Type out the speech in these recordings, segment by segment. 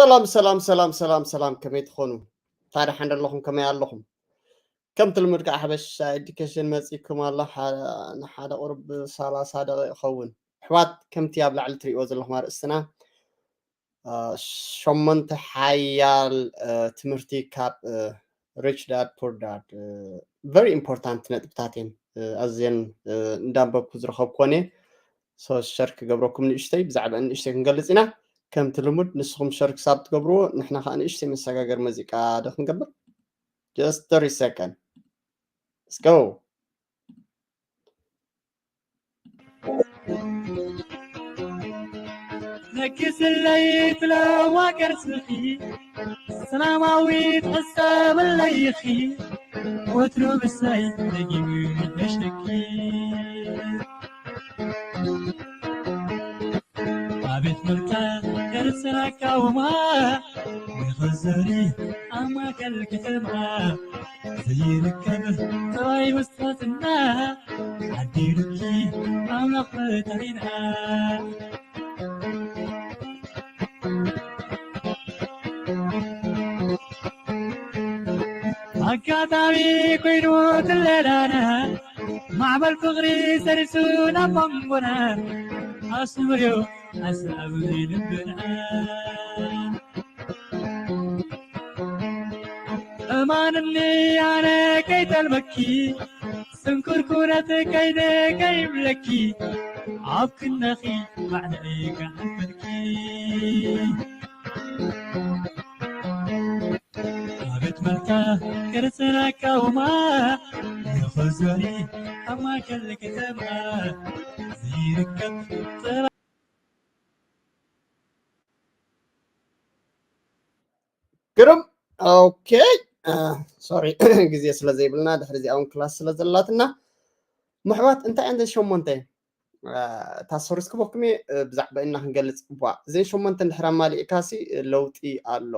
ሰላም ሰላም ሰላም ሰላም ሰላም፣ ከመይ ትኾኑ? ታዲያ ሓንደ ኣለኹም፣ ከመይ ኣለኹም? ከምቲ ልሙድ ከዓ ሓበሻ ኤዱኬሽን መፂኩም ኣሎ። ንሓደ ቁርብ ሰላሳ ደቂቕ ይኸውን። ኣሕዋት፣ ከምቲ ኣብ ላዕሊ ትሪእዎ ዘለኹም ኣርእስትና ሸሞንተ ሓያል ትምህርቲ ካብ ሪች ዳድ ፑር ዳድ። ቨሪ ኢምፖርታንት ነጥብታት እየን። ኣዝየን እንዳንበብኩ ዝረኸብኩወን እየ። ሶ ሸር ክገብረኩም ንእሽተይ፣ ብዛዕባ ንእሽተይ ክንገልፅ ኢና። ከምቲ ልሙድ ንስኹም ሸር ክሳብ ትገብርዎ፣ ንሕና ከዓ ንእሽተይ መሰጋገር መዚቃ ዶ ክንገብር? Just thirty second. Let's go. ነግስለይ ትለዋ ቅርስኺ፣ ሰላማዊት ሕሰብለይ ኢኺ፣ ወትሩ ብሳይ ደጊሙ ይሕሽተኪ። ኣቤት መልካ ቅርጽን ኣቃውማ፣ ንኽዘሪ ኣብ ማእከል ከተማ፣ ዘይርከብ ጥራይ ውስጠትና፣ ዓዲሉኪ ኣምላኽ ፈጣሪና። ኣጋጣሚ ኮይኑ ትለዳና፣ ማዕበል ፍቕሪ ሰሪሱ ናብ መንጎና፣ ኣስምርዮ ሓሳብ ልብና። እማንኒ ኣነ ከይጠልመኪ፣ ስንኩር ኩነት ከይደ ከይብለኪ፣ ኣብ ክንደኺ ባዕለይ ክዓልፈልኪ። ኣቤት መልካ ቅርጽን ኣቃውማ፣ ንኽዞሪ ኣብ ማእከል ከተማ፣ ዘይርከብ ጥበብ። ግርም። ኦኬ፣ ሶሪ፣ ግዜ ስለ ዘይብልና፣ ድሕሪ እዚኣ እውን ክላስ ስለ ዘላትና፣ ምሕዋት፣ እንታይ እየን እዘን ሸሞንተ? እታ ሶሪ እስኪ በኩም እየ፣ ብዛዕባ እና ክንገልጽ። ዋ፣ እዘን ሸሞንተ እንድሕር ኣማሊእካሲ ለውጢ ኣሎ።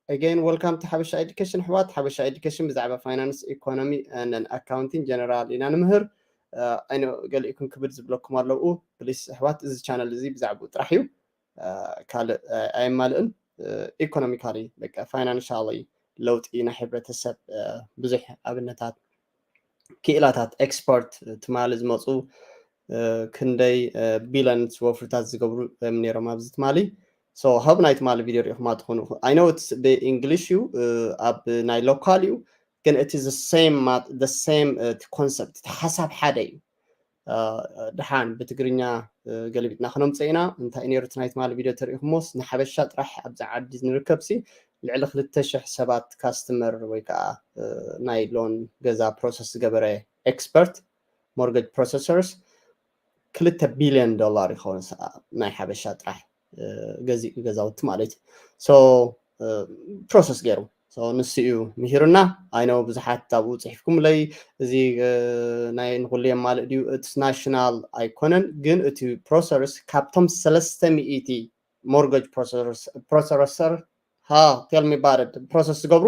Again, welcome to ሓበሻ ኤዱኬሽን ኣሕዋት። ሓበሻ ኤዱኬሽን ብዛዕባ ፋይናንስ፣ ኢኮኖሚ፣ and accounting general ኢና ንምህር። ኣይነ ገሊእኩም ክብድ ዝብለኩም ኣለዉ። ፕሊስ ኣሕዋት፣ እዚ ቻነል እዚ ብዛዕባኡ ጥራሕ እዩ። ካልእ ኣየማልእን። ኢኮኖሚካሊ፣ በቃ፣ ፋይናንሻሊ ለውጢ ናይ ሕብረተሰብ ብዙሕ ኣብነታት፣ ክኢላታት፣ ኤክስፐርት፣ ትማሊ ዝመፁ ክንደይ ቢሊየንስ ወፍርታት ዝገብሩ እዮም ነይሮም ኣብዚ ትማሊ። So ሀብ ናይ ትማሊ ቪድዮ ሪኢኹማ ትኾኑ። I know it's ብእንግሊሽ እዩ፣ ኣብ ናይ ሎካል እዩ፣ ግን እቲ the same፣ the same፣ እቲ ኮንሰፕት፣ እቲ ሓሳብ ሓደ እዩ። ድሓን ብትግርኛ ገለቢጥና ክነምፀ ኢና። እንታይ እዩ ነይሩ እቲ ናይ ትማሊ ቪድዮ ተሪኢኹሞስ፣ ንሓበሻ ጥራሕ ኣብዚ ዓዲ ንርከብሲ ልዕሊ ክልተ ሽሕ ሰባት ካስተመር ወይ ከዓ ናይ ሎን ገዛ ፕሮሰስ ዝገበረ ኤክስፐርት ሞርገጅ ፕሮሰሰርስ ክልተ ቢልዮን ዶላር ይኸውን ናይ ሓበሻ ጥራሕ ገዚኡ ገዛውቲ ማለት እዩ። ሶ ፕሮሰስ ገይሩ ንሱ እዩ ምሂሩና። ኣይነው ብዙሓት ኣብኡ ፅሒፍኩምለይ፣ እዚ ናይ ንኩሉ የማልእ ድዩ? እቲ ናሽናል ኣይኮነን፣ ግን እቲ ፕሮሰሰርስ ካብቶም ሰለስተ ሚእቲ ሞርገጅ ፕሮሰሰር ሃ ቴል ሚ ባረድ ፕሮሰስ ዝገብሩ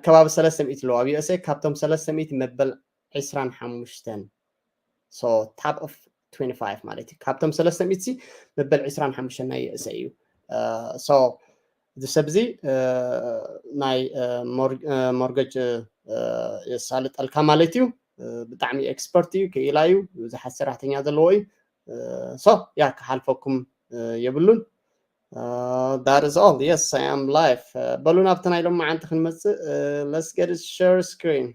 ከባቢ ሰለስተ ሚእቲ ኣለዉ ኣብ ዩኤስኤ። ካብቶም ሰለስተ ሚእቲ መበል ዕስራን ሓሙሽተን፣ so top of twenty-five ማለት እዩ። ካብቶም ሰለስተ ሚእቲ መበል ዕስራን ሓሙሽተን ናይ ዩኤስኤ እዩ። So እዚ ሰብ እዚ ናይ ሞርገጅ የሳልጠልካ ማለት እዩ። ብጣዕሚ ኤክስፐርት እዩ፣ ክኢላ እዩ፣ ብዙሓት ሰራሕተኛ ዘለዎ እዩ። So ያ ክሓልፈኩም የብሉን። That is all. Yes, I am live. በሉ ናብቲ ናይ ሎማዓንቲ ክንመፅእ። Let's get it share screen።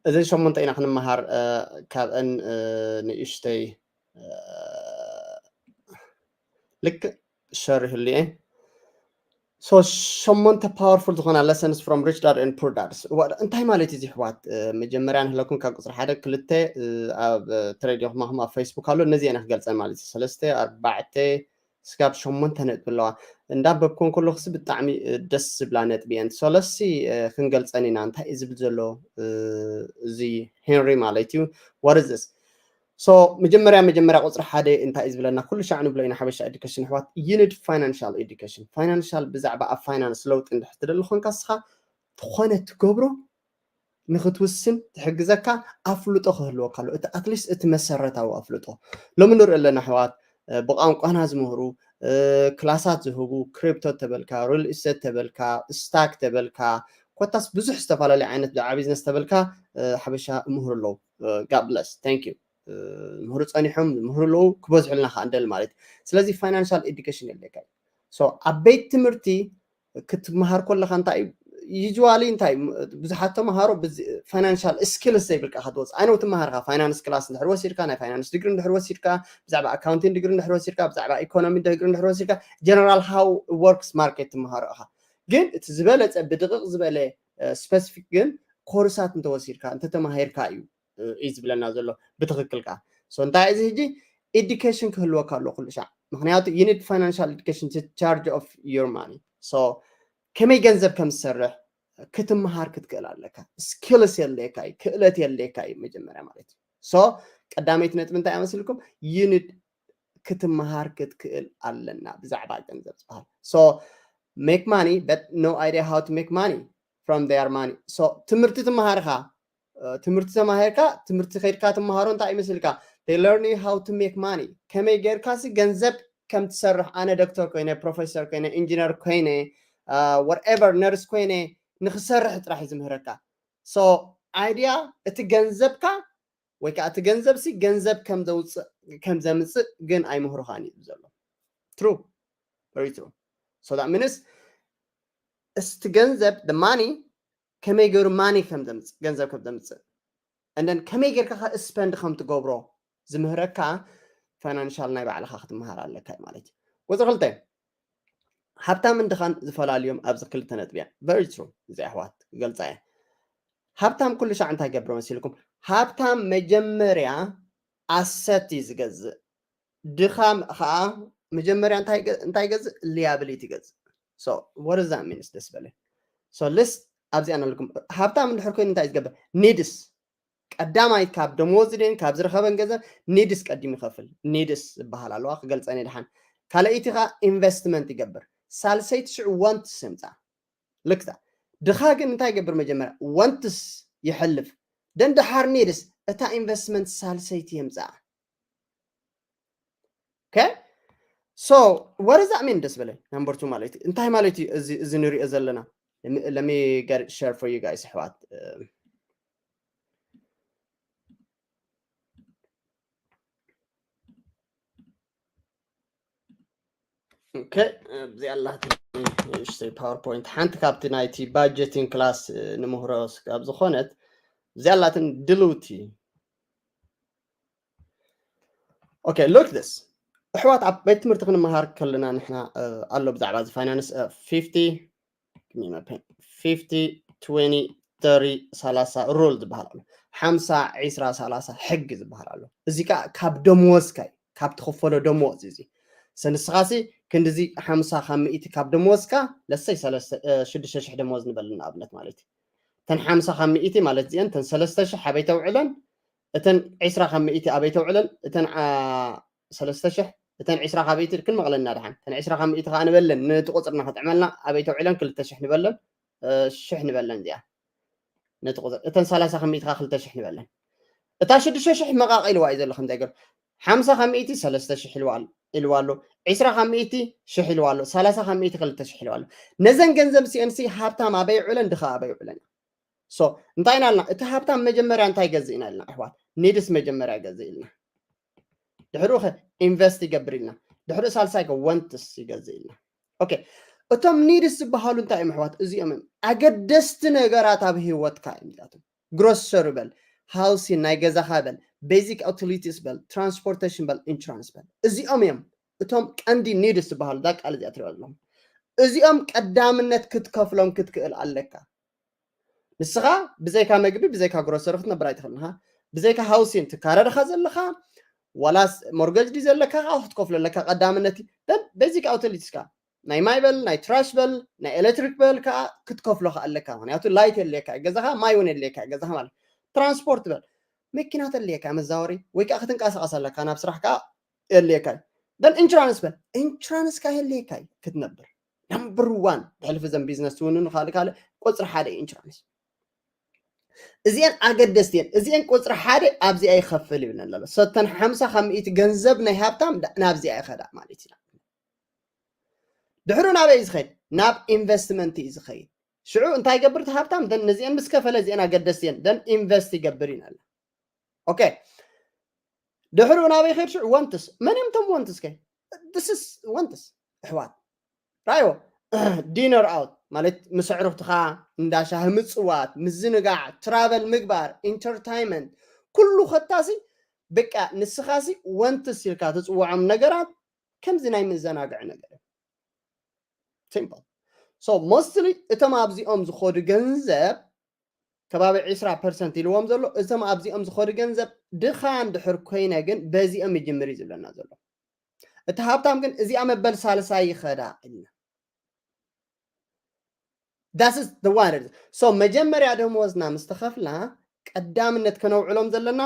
እዘን ሸሞንተ ኢና ክንመሃር ካብአን ንእሽተይ ልክ ሸር ይህልየ። So ሸሞንተ powerful ዝኾና lessons from rich dad and poor dads። እንታይ ማለት እዩ እዚ ኣሕዋት? መጀመርያ ንህለኩም ካብ ቁፅሪ ሓደ ክልተ ኣብ ትሬድ ዲኹም ኣብ ፌስቡክ ኣሎ፣ ነዚ ኢና ክገልፀን ማለት እዩ። ሰለስተ ኣርባዕተ ስጋብ ሸሞንተ ነጥቢ ኣለዋ። እንዳንበብኩን ከለኹ ብጣዕሚ ደስ ዝብላ ነጥቢ እየን። So let's see ክንገልፀን ኢና። እንታይ እዩ ዝብል ዘሎ እዚ ሄንሪ ማለት እዩ? What is this? So መጀመርያ መጀመርያ ቁፅሪ ሓደ እንታይ እዩ ዝብለና? ኩሉ ሻዕ ንብሎ ኢና ሓበሻ ኤዱኬሽን ኣሕዋት፣ you need financial education። ፋይናንሻል ብዛዕባ ኣብ ፋይናንስ ለውጢ እንድሕር ትደሊ ኮንካ ንስኻ ዝኾነ ትገብሮ ንክትውስን ትሕግዘካ ኣፍልጦ ክህልወካ ኣሎ። እቲ ኣትሊስት እቲ መሰረታዊ ኣፍልጦ ሎሚ ንርኢ ኣለና ኣሕዋት፣ ብቋንቋና ዝምህሩ፣ ክላሳት ዝህቡ፣ ክሪፕቶ ተበልካ፣ ሪል ኢስቴት ተበልካ፣ ስታክ ተበልካ፣ ኮታስ ብዙሕ ዝተፈላለዩ ዓይነት ብዛዕባ ቢዝነስ ተበልካ ሓበሻ ይምህሩ ኣለዉ። God bless, thank you። ምህሩ ፀኒሖም ዝምህሩ ኣለዉ፣ ክበዝሑልና ከዓ እንደል ማለት እዩ። ስለዚ ፋይናንሻል ኤዱኬሽን የድልየካ እዩ። ኣብ ቤት ትምህርቲ ክትመሃር ከለካ እንታይ እዩ ዩዝዋሊ እንታይ ብዙሓት ተምሃሮ ፋይናንሻል ስኪልስ ዘይብልካ ክትወፅእ ኣይነው ትመሃርካ። ፋይናንስ ክላስ እንድሕር ወሲድካ፣ ናይ ፋይናንስ ዲግሪ እንድሕር ወሲድካ፣ ብዛዕባ ኣካውንቲንግ ዲግሪ እንድሕር ወሲድካ፣ ብዛዕባ ኢኮኖሚ ዲግሪ እንድሕር ወሲድካ፣ ጀነራል ሃው ወርክስ ማርኬት ትመሃሮ ኢካ። ግን እቲ ዝበለፀ ብድቕቕ ዝበለ ስፐሲፊክ ግን ኮርሳት እንተወሲድካ እንተተማሂርካ እዩ እዩ ዝብለና ዘሎ ብትክክል ከዓ። እንታይ እዚ ሕጂ ኤዱኬሽን ክህልወካ ኣሎ ኩሉ ሻዕ። ምክንያቱ you need financial education to charge of your money። ከመይ ገንዘብ ከም ዝሰርሕ ክትምሃር ክትክእል ኣለካ። ስኪልስ የድልየካ እዩ፣ ክእለት የድልየካ እዩ መጀመርያ ማለት እዩ። ቀዳመይቲ ነጥቢ እንታይ ኣመስልኩም? You need ክትምሃር ክትክእል ኣለና ብዛዕባ ገንዘብ ዝበሃል። Make money but no idea how to make money from their money። ትምህርቲ ትምሃርካ ትምህርቲ ተማሂርካ ትምህርቲ ከይድካ ትምሃሮ እንታይ ይመስልካ? They learn you how to make money። ከመይ ጌርካ ሲ ገንዘብ ከም ትሰርሕ፣ ኣነ ዶክተር ኮይነ፣ ፕሮፌሰር ኮይነ፣ ኢንጂነር ኮይነ፣ whatever፣ ነርስ ኮይነ ንክሰርሕ ጥራሕ እዩ ዝምህረካ። So idea እቲ ገንዘብካ ወይ ከዓ እቲ ገንዘብ ሲ ገንዘብ ከም ዘውፅእ ከም ዘምፅእ ግን ኣይምህሩኻን እዩ ዘሎ። True, very true። So that means እስቲ ገንዘብ the money ከመይ ገይሩ ማኒ ከም ዘምፅእ ገንዘብ ከም ዘምፅእ and then ከመይ ጌርካ ከዓ ስፐንድ ከም ትገብሮ ዝምህረካ ፋይናንሻል ናይ ባዕልካ ክትመሃር ኣለካ እዩ ማለት እዩ። ቁፅሪ ክልተ፣ ሃብታምን ድኻን ዝፈላልዮም ኣብዚ ክልተ ነጥቢ እያ። Very true። እዚ ኣሕዋት ክገልፃ እየ። ሃብታም ኩሉ ሻዕ እንታይ ገብር መሲልኩም? ሃብታም መጀመርያ ኣሰት እዩ ዝገዝእ። ድኻ ከዓ መጀመርያ እንታይ ይገዝእ? ሊያብሊቲ ይገዝእ። What does that mean? ደስ በለ። ሊስት ኣብዚኣ ኣለኩም። ሃብታም እንድሕር ኮይኑ እንታይ ዝገብር? ኒድስ ቀዳማይ ካብ ደሞዝ ድን ካብ ዝረኸበን ገንዘብ ኒድስ ቀዲሙ ይኸፍል። ኒድስ ዝበሃል ኣለዋ ክገልፀን ድሓን። ካልኣይቲ ከዓ ኢንቨስትመንት ይገብር። ሳልሰይቲ ሽዑ ወንትስ የምፃ። ልክታ ድኻ ግን እንታይ ይገብር? መጀመርያ ወንትስ ይሐልፍ። ደን ድሓር ኒድስ እታ ኢንቨስትመንት ሳልሰይቲ የምፃ። Okay? So what does that mean? ደስ በለ። Number two ማለት እንታይ ማለት እዩ? እዚ ንሪኦ ዘለና። Let me get it share for you guys ኣሕዋት። Okay፣ እዚኣ ኣላትኒ ንእሽተይ ፓወርፖይንት ሓንቲ ካብቲ ናይቲ ባጀቲንግ ክላስ ንምህሮ ካብ ዝኾነት እዚኣ ኣላትን ድልውቲ። Okay, look this ኣሕዋት፣ ኣብ ቤት ትምህርቲ ክንመሃር ከለና ንሕና ኣሎ ብዛዕባ እዚ ፋይናንስ ፊፍቲ ፊፍቲ ትዌንቲ ተሪ ሰላሳ ሩል ዝበሃል ኣሎ። ሓምሳ ዒስራ ሰላሳ ሕጊ ዝበሃል ኣሎ። እዚ ከዓ ካብ ደመወዝካ እዩ፣ ካብ ትኽፈሎ ደመወዝ እዩ እዚ። ንስኻሲ ክንድዚ ሓምሳ ካብ ሚእቲ ካብ ደመወዝካ ለሰይ ሽዱሽተ ሽሕ ደመወዝ ንበል ንኣብነት ማለት እዩ። እተን ሓምሳ ካብ ሚእቲ ማለት እዚአን እተን ሰለስተ ሽሕ ኣበይ ተውዕለን፣ እተን ዒስራ ካብ ሚእቲ ኣበይ ተውዕለን፣ እተን ሰለስተ ሽሕ እተን ዒስራ ካብ ሚእቲ ክንመቕለና ድሓን እተን ዒስራ ካብ ሚእቲ ከዓ ንበለን ነቲ ቁፅርና ክጥዕመልና ኣበይ ተውዕለን ክልተ ሽሕ ንበለን ሽሕ ንበለን እዚኣ ነቲ ቁፅር እተን ሰላሳ ካብ ሚእቲ ከዓ ክልተ ሽሕ ንበለን እታ ሽዱሽተ ሽሕ መቃቂልዋ እዩ ዘሎ ከምዚ ገር ሓምሳ ካብ ሚእቲ ሰለስተ ሽሕ ኢልዋ ኣሎ ዒስራ ካብ ሚእቲ ሽሕ ኢልዋ ኣሎ ሰላሳ ካብ ሚእቲ ክልተ ሽሕ ኢልዋ ኣሎ ነዘን ገንዘብ ሲኤንሲ ሃብታም ኣበይ ውዕለን ድኻ ኣበይ ውዕለን so እንታይ ኢና ኢልና እቲ ሃብታም መጀመርያ እንታይ ገዝእ ኢና ኢልና ኣሕዋት ኒድስ መጀመርያ ገዝእ ኢልና ድሕሩ ከ ኢንቨስት ይገብር ኢልና ድሕሩ ሳልሳይ ከ ወንትስ ይገዝእ ኢልና okay እቶም ኒድስ ዝበሃሉ እንታይ እዮም ኣሕዋት እዚኦም እዮም ኣገደስቲ ነገራት ኣብ ህይወትካ እዮም እዚኣቶም ግሮሰሪ በል ሃውሲን ናይ ገዛኻ በል ቤዚክ ዩቲሊቲስ በል ትራንስፖርቴሽን በል ኢንሹራንስ በል እዚኦም እዮም እቶም ቀንዲ ኒድስ ዝበሃሉ እዛ ቃል እዚኣ ትሪኦ ዘለኹም እዚኦም ቀዳምነት ክትከፍሎም ክትክእል ኣለካ ንስኻ ብዘይካ መግቢ ብዘይካ ግሮሰሪ ክትነብር ኣይትኽእልን ኢኻ ብዘይካ ሃውሲን ትካረር ኢኻ ዘለኻ ዋላስ ሞርገጅ ድዩ ዘለካ ከዓ ክትከፍሎ ኣለካ ቀዳምነት ቤዚክ ዩቲሊቲስካ ናይ ማይ በል ናይ ትራሽ በል ናይ ኤሌክትሪክ በል ከዓ ክትከፍሎ ከዓ ኣለካ ምክንያቱ ላይት የድልየካ ገዛኻ ማይ እውን የድልየካ ገዛኻ ማለት ትራንስፖርት በል መኪና ተድልየካ መዛወሪ ወይ ከዓ ክትንቀሳቀስ ኣለካ ናብ ስራሕ ከዓ የድልየካ እዩ ኢንሹራንስ በል ኢንሹራንስ ከዓ የድልየካ እዩ ክትነብር ናምበር ዋን ብሕልፊ ዘን ቢዝነስ ትውንን ካልእ ካልእ ቁፅሪ ሓደ ኢንሹራንስ እዚአን ኣገደስቲ እየን። እዚአን ቁፅሪ ሓደ ኣብዚኣ ይኸፍል ይብለን ዘሎ። ሰተን ሓምሳ ካብ ሚእቲ ገንዘብ ናይ ሃብታም ናብዚኣ ይኸዳ ማለት እዩ። ድሕሩ ናበይ እዩ ዝኸይድ? ናብ ኢንቨስትመንት እዩ ዝኸይድ። ሽዑ እንታይ ይገብር እቲ ሃብታም? ነዚአን ምስ ከፈለ እዚአን ኣገደስቲ እየን ደን ኢንቨስት ይገብር እዩ። ኦኬ፣ ድሕሩ ናበይ ይኸይድ ሽዑ? ወንትስ። መን እዮም እቶም ወንትስ ከ? This is ወንትስ። ኣሕዋት፣ ራዮ፣ ዲነር ኣውት ማለት ምስ ኣዕሩኽትኻ እንዳ ሻሂ ምፅዋት፣ ምዝንጋዕ፣ ትራቨል ምግባር፣ ኢንተርታይመንት፣ ኩሉ ኸታሲ በቃ ንስኻሲ ወንትስ ኢልካ ትፅውዖም ነገራት ከምዚ ናይ ምዘናግዒ ነገር እዩ። ሲምፕል። So mostly እቶም ኣብዚኦም ዝኸዱ ገንዘብ ከባቢ ዒስራ ፐርሰንት ኢልዎም ዘሎ፣ እቶም ኣብዚኦም ዝኸዱ ገንዘብ ድኻ እንድሕር ኮይነ ግን በዚኦም ይጅምር እዩ ዝብለና ዘሎ። እቲ ሃብታም ግን እዚኣ መበል ሳልሳይ ይኸዳ ኢልና። That's the one. So መጀመርያ ደመወዝና ምስ ተኸፍላ ቀዳምነት ከነውዕሎም ዘለና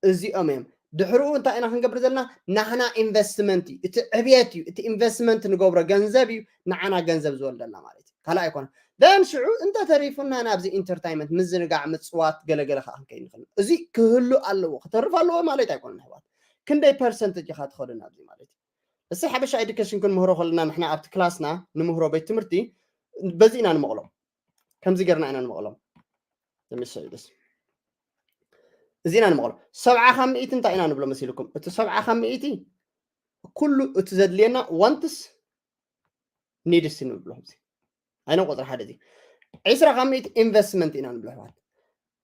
እዚኦም እዮም። ድሕርኡ እንታይ ኢና ክንገብር ዘለና? ናህና ኢንቨስትመንት እዩ፣ እቲ ዕብየት እዩ፣ እቲ ኢንቨስትመንት ንገብሮ ገንዘብ እዩ ንዓና ገንዘብ ዝወልደልና ማለት እዩ። ካልእ ኣይኮነን። ደን ሽዑ እንተተሪፉና ናብዚ ኢንተርታይመንት፣ ምዝንጋዕ፣ ምፅዋት፣ ገለገለ ከዓ ክንከይድ ንኽእል። እዚ ክህሉ ኣለዎ፣ ክተርፍ ኣለዎ ማለት ኣይኮነን ኣሕዋት። ክንደይ ፐርሰንት እጅኻ ትኸዱ ናብዚ ማለት እዩ። እሲ ሓበሻ ኤዱኬሽን ክንምህሮ ከለና ንሕና ኣብቲ ክላስና ንምህሮ ቤት ትምህርቲ በዚ ኢና ንመቕሎም፣ ከምዚ ገርና ኢና ንመቕሎም። እዚ ኢና ንመቕሎም። ሰብዓ ካብ ሚእቲ እንታይ ኢና ንብሎ መሲልኩም? እቲ ሰብዓ ካብ ሚእቲ ኩሉ እቲ ዘድልየና ዋንትስ ኒድስ ንብሎ። እዚ ኣይነ ቁፅሪ ሓደ እዚ። ዒስራ ካብ ሚእቲ ኢንቨስትመንት ኢና ንብሎ ኣሕዋት።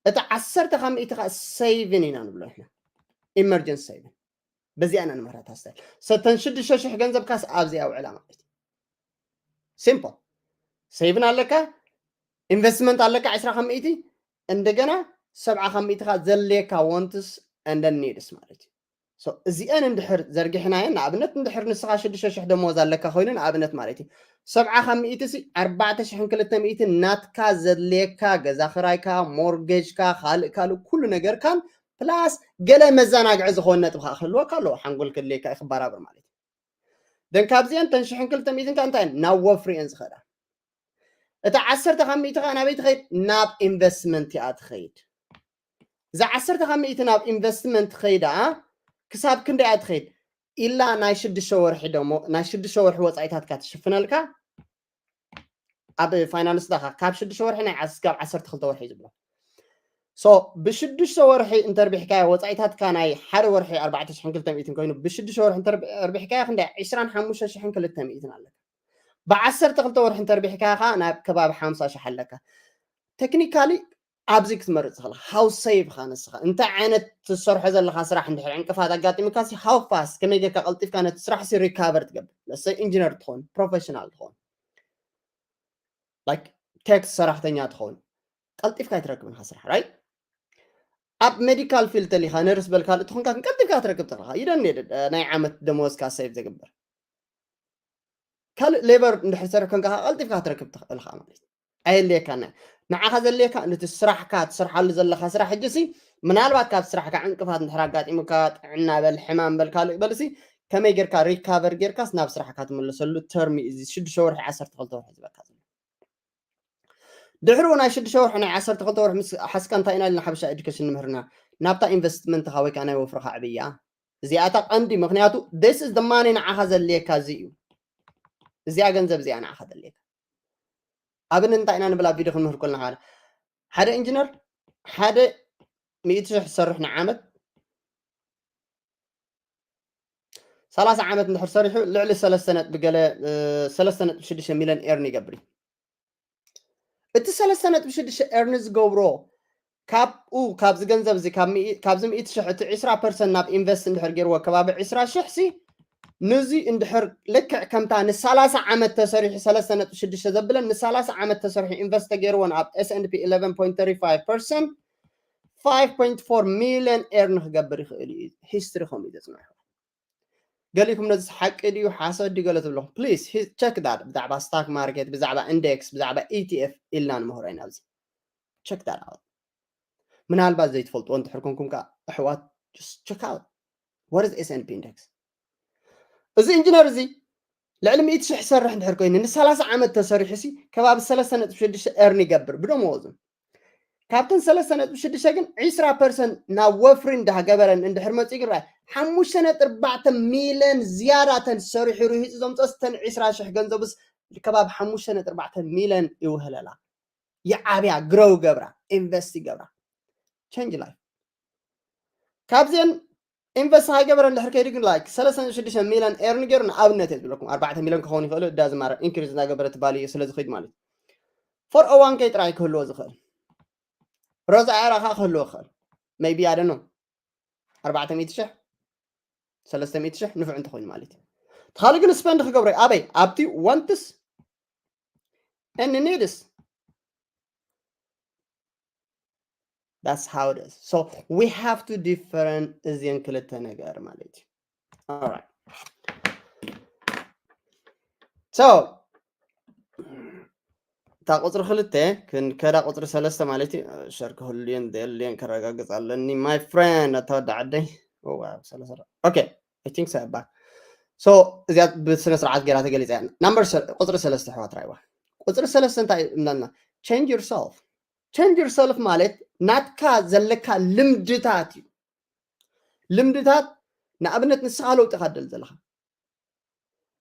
እቲ ዓሰርተ ካብ ሚእቲ ከዓ ሴቪን ኢና ንብሎ ንሕና። ኢመርጀንሲ ሴቪን። በዚኣ ኢና ንምህራ እታ ስታይል። ሰተን ሽዱሽተ ሽሕ ገንዘብካስ ኣብዚ ኣውዕላ ማለት እዩ። ሲምፕል። ሴቪን ኣለካ፣ ኢንቨስትመንት ኣለካ ዒስራ ካብ ሚእቲ፣ እንደገና ሰብዓ ካብ ሚእቲ ከዓ ዘድልየካ ዋንትስ and ኒድስ ማለት እዩ። እዚአን እንድሕር ዘርጊሕናየን፣ ንኣብነት እንድሕር ንስኻ ሽዱሽተ ሽሕ ደመወዝ ኣለካ ኮይኑ ንኣብነት ማለት እዩ፣ ሰብዓ ካብ ሚእቲ ሲ ኣርባዕተ ሽሕን ክልተ ሚእትን ናትካ ዘድልየካ ገዛ ክራይካ፣ ሞርጌጅካ፣ ካልእ ካልእ ኩሉ ነገርካን ፕላስ ገለ መዘናግዒ ዝኾን ነጥቢ ከዓ ክህልወካ ኣለዎ። ሓንጎል ክድልየካ እዩ ክበራብር ማለት እዩ። ደን ካብዚአን ተን ሽሕን ክልተ ሚእትን ከዓ እንታይ እየን? ናብ ወፍሪ እየን ዝኸዳ። እታ ዓሰርተ ካብ ሚእቲ ከዓ ናበይ ትኸይድ? ናብ ኢንቨስትመንት እያ ትኸይድ። እዛ ዓሰርተ ካብ ሚእቲ ናብ ኢንቨስትመንት ከይዳ ክሳብ ክንደይ እያ ትኸይድ? ኢላ ናይ ሽዱሽተ ወርሒ ደሞ ናይ ሽዱሽተ ወርሒ ወፃኢታትካ ትሽፍነልካ። ኣብ ፋይናንስ ዳኻ ካብ ሽዱሽተ ወርሒ ናይ ዓስ- ካብ ዓሰርተ ክልተ ወርሒ እዩ ዝብሎ። So ብሽዱሽተ ወርሒ እንተርቢሕካዮ ወፃኢታትካ ናይ ሓደ ወርሒ ኣርባዕተ ሽሕን ክልተ ሚእትን ኮይኑ ብሽዱሽተ ወርሒ እንተርቢሕካዮ ክንደይ? ዒስራን ሓሙሽተ ሽሕን ክልተ ሚእትን ኣለካ። ብዓሰርተ ክልተ ወርሒ እንተርቢሕካዮ ከዓ ናብ ከባቢ ሓምሳ ሽሕ ኣለካ። ቴክኒካሊ ኣብዚ ክትመርፅ ትኽእል። ሃው ሴቭ ኻ ንስኻ እንታይ ዓይነት ትሰርሖ ዘለኻ ስራሕ እንድሕር ዕንቅፋት ኣጋጢሙካ ሲ ሃው ፋስት ከመይ ጌርካ ቀልጢፍካ ነቲ ስራሕ ሲ ሪካቨር ትገብር? ለሰይ ኢንጂነር ትኸውን፣ ፕሮፌሽናል ትኸውን፣ ላይክ ቴክስ ሰራሕተኛ ትኸውን፣ ቀልጢፍካ ኣይትረክብን ኢኻ ስራሕ ራይት። ኣብ ሜዲካል ፊልድ ተሊኻ ነርስ በልካ ካልእ ትኾንካ ግን ቀልጢፍካ ክትረክብ ትኽእል ኢኻ። ይደን ናይ ዓመት ደመወዝካ ሴቭ ዘግበር ካልእ ሌበር እንድሕር ትሰርሕ ኮንካ ከዓ ቀልጢፍካ ክትረክብ ትኽእል ኢኻ ማለት እዩ። ኣየድልየካን እዩ። ንዓኻ ዘድልየካ ነቲ ስራሕካ ትሰርሓሉ ዘለኻ ስራሕ ሕጂ ሲ ምናልባት ካብ ስራሕካ ዕንቅፋት እንድሕር ኣጋጢሙካ ጥዕና በል ሕማም በል ካልእ በል ሲ ከመይ ጌርካ ሪካቨር ጌርካስ ናብ ስራሕካ ትምለሰሉ ተርም እዩ እዚ ሽዱሽተ ወርሒ ዓሰርተ ክልተ ወርሒ ዝበካ ዘሎ። ድሕሪኡ ናይ ሽዱሽተ ወርሒ ናይ ዓሰርተ ክልተ ወርሒ ምስ ሓስካ እንታይ ኢና ኢልና ሓበሻ ኤዱኬሽን ንምህርና ናብታ ኢንቨስትመንትኻ ወይ ከዓ ናይ ወፍርኻ ዕብያ እዚኣ እታ ቀንዲ ምክንያቱ this is the money ንዓኻ ዘድልየካ እዚ እዩ። እዚኣ ገንዘብ እዚኣ ንዓኻ ዘድልየካ ኣብን እንታይ ኢና ንብል ኣብ ቪድዮ ክንምህር ከለና ሓደ ሓደ ኢንጂነር ሓደ ሚእቲ ሽሕ ዝሰርሕ ንዓመት ሰላሳ ዓመት እንድሕር ሰሪሑ ልዕሊ ሰለስተ ነጥቢ ገለ ሰለስተ ነጥቢ ሽዱሽተ ሚልዮን ኤርን ይገብር እዩ። እቲ ሰለስተ ነጥቢ ሽዱሽተ ኤርን ዝገብሮ ካብኡ ካብዚ ገንዘብ እዚ ካብዚ ሚእቲ ሽሕ እቲ ዒስራ ፐርሰንት ናብ ኢንቨስት እንድሕር ገይርዎ ከባቢ ዒስራ ሽሕ ሲ ንዚ እንድሕር ልክዕ ከምታ ንሳላሳ ዓመት ተሰሪሑ ሰለስተ ነጥቢ ሽዱሽተ ዘብለን ንሳላሳ ዓመት ተሰሪሑ ኢንቨስት ተገይርዎን ኣብ S and P eleven point three five percent five point four ሚልዮን ኤርን ክገብር ይኽእል እዩ። ሂስትሪ ከምኡ እዩ ዘፅንሑ። ገሊኩም ነዚ ሓቂ ድዩ ሓሰት ድዩ ገለ ትብለኹም ፕሊስ ቸክ ዳት ብዛዕባ ስታክ ማርኬት ብዛዕባ ኢንዴክስ ብዛዕባ ኢቲኤፍ ኢልና ንምህሮ ኢና ኣብዚ ቸክ ዳት ኣውት ምናልባት ዘይትፈልጥዎ እንድሕር ኮንኩም ከዓ ኣሕዋት ቸክ ኣውት what is S and P index እዚ ኢንጂነር እዚ ልዕሊ ሚእቲ ሽሕ ይሰርሕ እንድሕር ኮይኑ ንሰላሳ ዓመት ተሰሪሑ ሲ ከባቢ ሰለስተ ነጥቢ ሽዱሽተ ኤርን ይገብር ብደመወዙ ካብተን ሰለስተ ነጥቢ ሽዱሽተ ግን ዕስራ ፐርሰንት ናብ ወፍሪ እንዳገበረን እንድሕር መፅኡ ግን ርኣይ፣ ሓሙሽተ ነጥቢ ኣርባዕተ ሚልዮን ዝያዳ ተን ሰሪሑ ርሂፁ ዘምፀስ፣ ተን ዕስራ ሽሕ ገንዘቡስ ከባቢ ሓሙሽተ ነጥቢ ኣርባዕተ ሚልዮን ይውህለላ፣ ይዓብያ፣ ግረው ገብራ፣ ኢንቨስት ይገብራ። ቸንጅ ላይፍ ካብዚአን ኢንቨስት ሃይገበረ እንድሕር ከይዱ ግን ላይክ ሰለስተ ሽዱሽተ ሚልዮን ኤርን ገይሩ ንኣብነት እየ ዝብለኩም ኣርባዕተ ሚልዮን ክኸውን ይኽእል እዳ ዝማረ ኢንክሪዝ እናገበረ ትባል እዩ ስለ ዝኽድ ማለት እዩ። ፎር ኦዋን ከይ ጥራይ ክህልዎ ዝኽእል ሮዛ ኤራ ከዓ ክህልዎ ይኽእል maybe ኣደኖ ኣርባዕተ ሚእቲ ሽሕ ሰለስተ ሚእቲ ሽሕ ንፉዕ እንተኮይኑ ማለት እዩ። ተኻሊ ግን ስፐንድ ክገብሮ እዩ ኣበይ ኣብቲ ዋንትስ and needs. That's how it is. So we have to different እዚን ክልተ ነገር ማለት እዩ። All right. So እታ ቁፅሪ ክልተ ክንከዳ ቁፅሪ ሰለስተ ማለት እዩ። ሸር ክህሉየን ዘየልየን ከረጋግፅ ኣለኒ my friend ኣታ ወዲ ዓደይ። Okay, I think so እባ so እዚኣ ብስነ ስርዓት ገይራ ተገሊፀ እያ። ናምበር ቁፅሪ ሰለስተ ኣሕዋት ራይዋ ቁፅሪ ሰለስተ እንታይ እምናልና? Change yourself. Change yourself ማለት ናትካ ዘለካ ልምድታት እዩ። ልምድታት ንኣብነት ንስኻ ለውጢ ኢኻ ትደሊ ዘለኻ።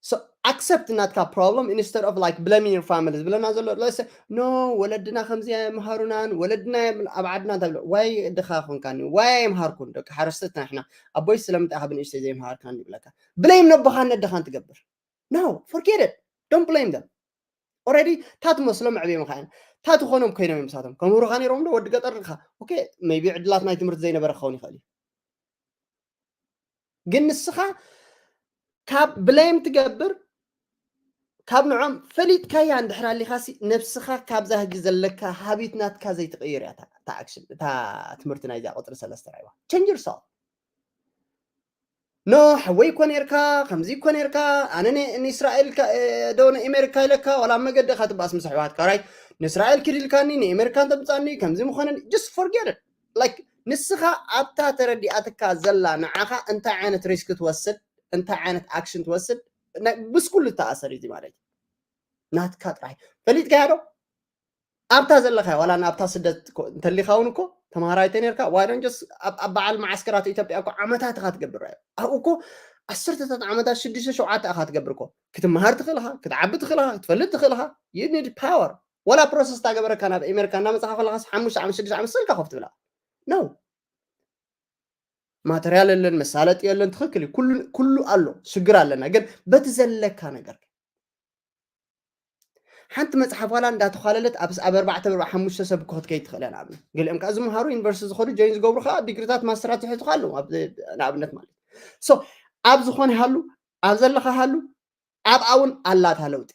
So accept ናትካ problem instead of like blaming your family ዝብለና ዘሎ let's say no ወለድና ከምዚ ኣይምሃሩናን ወለድና እዮም ኣብ ዓድና እንታይ ብሎ ዋይ ድኻ ኮንካኒ ዋይ ኣይምሃርኩን ደቂ ሓረስቶት ንሕና ኣቦይ ስለምንታይ ኢኻ ብንእሽተይ ዘይምሃርካኒ ይብለካ። ብለይም ነቦኻን ነደኻን ትገብር no forget it don't blame them. Already ታት መስሎም ዕብዮም ኻያን ታት ኾኖም ኮይኖም እዮም ሳቶም ከምህሩኻ ነይሮም ዶ ወዲ ገጠር ኻ okay maybe ዕድላት ናይ ትምህርቲ ዘይነበረ ክኸውን ይኽእል እዩ። ግን ንስኻ ካብ blame ትገብር ካብ ንዖም ፈሊጥካያ እንድሕር ኣሊኻሲ ነብስኻ ካብዛ ህጂ ዘለካ ሃቢት ናትካ ዘይትቕይር እያ እታ action እታ ትምህርቲ ናይዛ ቁፅሪ ሰለስተ ራይዋ change yourself. No ሓወይ እኮ ነርካ ከምዚ እኮ ነርካ ኣነ ንእስራኤል ዶ ንኤሜሪካ ኢለካ ዋላ መገዲ ኢኻ ትባኣስ ምስ ኣሕዋትካ right ንእስራኤል ክድልካኒ ንኤሜሪካ ተምፃኒ ከምዚ ምኾነኒ just forget it. Like ንስኻ ኣብታ ተረዲኣትካ ዘላ ንዓኻ እንታይ ዓይነት risk ትወስድ እንታይ ዓይነት action ትወስድ ብስኩሉ ተኣሰር እዚ ማለት እዩ። ናትካ ጥራይ ፈሊጥካያ ዶ ኣብታ ዘለኻ ዋላ ናብታ ስደት እንተሊኻ እውን እኮ ተምሃራይ ተነርካ why don't just ኣብ በዓል መዓስከራት ኢትዮጵያ እኮ ዓመታት ኢኻ ትገብር ኣብኡ እኮ ዓሰርተታት ዓመታት ሽዱሽተ ሸውዓተ ኢኻ ትገብር እኮ ክትመሃር ትኽእል ኢኻ ክትዓቢ ትኽእል ኢኻ ክትፈልጥ ትኽእል ኢኻ። You need power. ዋላ ፕሮሰስ ታገበረካ ናብ ኤሜሪካ እናመፅኻ ከለኻስ ሓሙሽተ ዓመት ሽዱሽተ ዓመት ስልካ ኮፍ ትብላ ነው። ማተርያል የለን መሳለጥ የለን ትኽክል እዩ። ኩሉ ኣሎ ሽግር ኣለና ግን በቲ ዘለካ ነገር ሓንቲ መፅሓፍ ዋላ እንዳተኳለለት ኣብ ኣብ ኣርባዕተ ብርባ ሓሙሽተ ሰብ ክኸት ከይድ ትኽእል እያ ንኣብነት ገሊኦም ከዓ ዝምሃሩ ዩኒቨርሲቲ ዝኸዱ ጆይን ዝገብሩ ከዓ ዲግሪታት ማስተራት ዝሕቱ ኣለዉ ንኣብነት ማለት so ኣብ ዝኾነ ሃሉ ኣብ ዘለካ ሃሉ ኣብኣ እውን ኣላታ ለውጢ።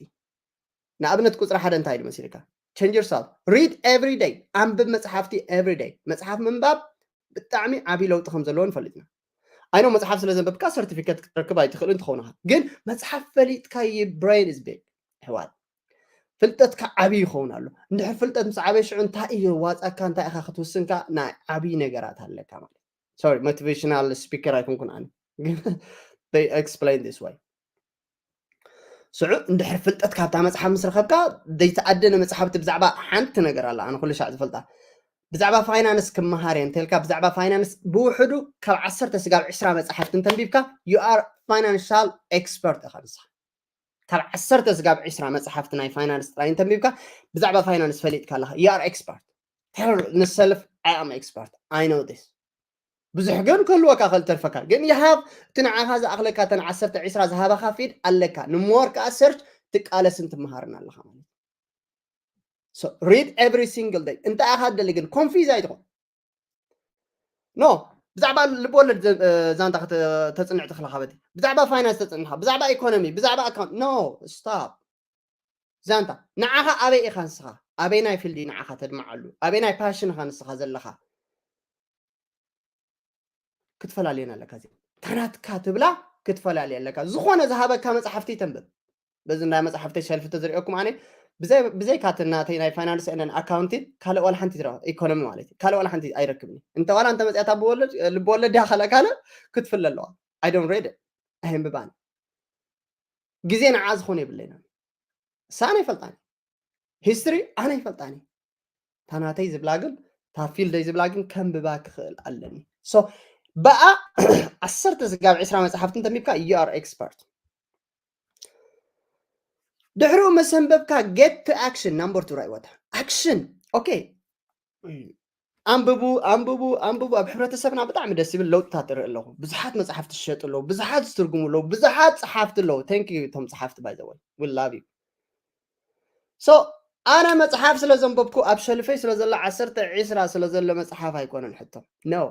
ንኣብነት ቁፅሪ ሓደ እንታይ ኢሉ መሲልካ? Change yourself. Read every day. ኣንብብ መፅሓፍቲ every day. መፅሓፍ ምንባብ ብጣዕሚ ዓብዪ ለውጢ ከም ዘለዎ ንፈልጥና። ኣይኖ መፅሓፍ ስለ ዘንበብካ ሰርቲፊኬት ክትረክብ ኣይትኽእልን ትኸውን ኢኻ። ግን መፅሓፍ ፈሊጥካ your brain is big. ኣሕዋት ፍልጠትካ ዓብዪ ይኸውን ኣሎ። እንድሕር ፍልጠት ምስ ዓበየ ሽዑ እንታይ እዩ ዋፃካ እንታይ ኢኻ ክትውስንካ ናይ ዓብዪ ነገራት ኣለካ ማለት። Sorry motivational speaker ኣይኮንኩን ኣነ ግን they explain this way. ስዑ እንድሕር ፍልጠት ካብታ መፅሓፍ ምስ ረኸብካ ዘይተኣደነ መፅሓፍቲ ብዛዕባ ሓንቲ ነገር ኣላ ኣነ ኩሉ ሻዕ ዝፈልጣ ብዛዕባ ፋይናንስ ክመሃር እየ እንተልካ ብዛዕባ ፋይናንስ ብውሕዱ ካብ ዓሰርተ ስጋብ ዕስራ መፅሓፍቲ እንተንቢብካ you are financial expert ኢኻ ንስኻ። ካብ ዓሰርተ ስጋብ ዕስራ መፅሓፍቲ ናይ ፋይናንስ ጥራይ እንተንቢብካ ብዛዕባ ፋይናንስ ፈሊጥካ ኣለኻ you are expert. Tell yourself I am expert. I know this. ብዙሕ ግን ክህልወካ ክእል ተርፈካ ግን you have እቲ ንዓኻ ዝኣኽለካ ተን ዓሰርተ ዕስራ ዝሃባኻ ፊድ ኣለካ ንሞር ከዓ ሰርች ትቃለስን ትመሃርን ኣለኻ ማለት read every single day እንታይ ኢኻ ደሊ ግን ኮንፊዝ ኣይትኾን no ብዛዕባ ልብወለድ ዛንታ ተፅንዕ ትኽልኻ በቲ ብዛዕባ ፋይናንስ ተፅንኻ ብዛዕባ ኢኮኖሚ ብዛዕባ ኣካውንት no stop ዛንታ ንዓኻ ኣበይ ኢኻ ንስኻ ኣበይ ናይ ፊልዲ ንዓኻ ተድምዓሉ ኣበይ ናይ ፓሽን ኢኻ ንስኻ ዘለኻ ክትፈላልየን ኣለካ እዚ ታናትካ ትብላ ክትፈላልየ ኣለካ ዝኾነ ዝሃበካ መፅሓፍቲ ተንብብ በዚ እንዳ መፅሓፍተይ ሸልፊ ተዝሪኦኩም ኣነ ብዘይካ እቲ ናተይ ናይ ፋይናንስ ንን ኣካውንቲ ካልእ ዋላ ሓንቲ ትረኸ ኢኮኖሚ ማለት እዩ ካልእ ዋላ ሓንቲ ኣይረክብኒ እንተ ዋላ እንተ መፅያታ ልቢ ወለድ ያ ካለ ካልእ ክትፍለ ኣለዋ ኣይዶን ሬድ ኣየንብባን ግዜ ንዓ ዝኾነ የብለይና ሳነ ይፈልጣኒ ሂስትሪ ኣነ ይፈልጣኒ ታናተይ ዝብላ ግን እታ ፊልደይ ዝብላ ግን ከንብባ ክኽእል ኣለኒ። So ብኣ ዓሰርተ ስጋብ ዕስራ መጽሓፍቲ እንተንቢብካ you are expert። ድሕሪኡ መሰንበብካ get to action number two right what action okay። ኣንብቡ ኣንብቡ ኣንብቡ። ኣብ ሕብረተሰብና ብጣዕሚ ደስ ዝብል ለውጥታት እርኢ ኣለኹ። ብዙሓት መፅሓፍቲ ዝሸጡ ኣለዉ፣ ብዙሓት ዝትርጉሙ ኣለዉ፣ ብዙሓት ፀሓፍቲ ኣለዉ። Thank you እቶም ፀሓፍቲ by the way we love you። So ኣነ መፅሓፍ ስለ ዘንበብኩ ኣብ ሸልፈይ ስለ ዘሎ ዓሰርተ ዒስራ ስለ ዘሎ መፅሓፍ ኣይኮነን ሕቶ። No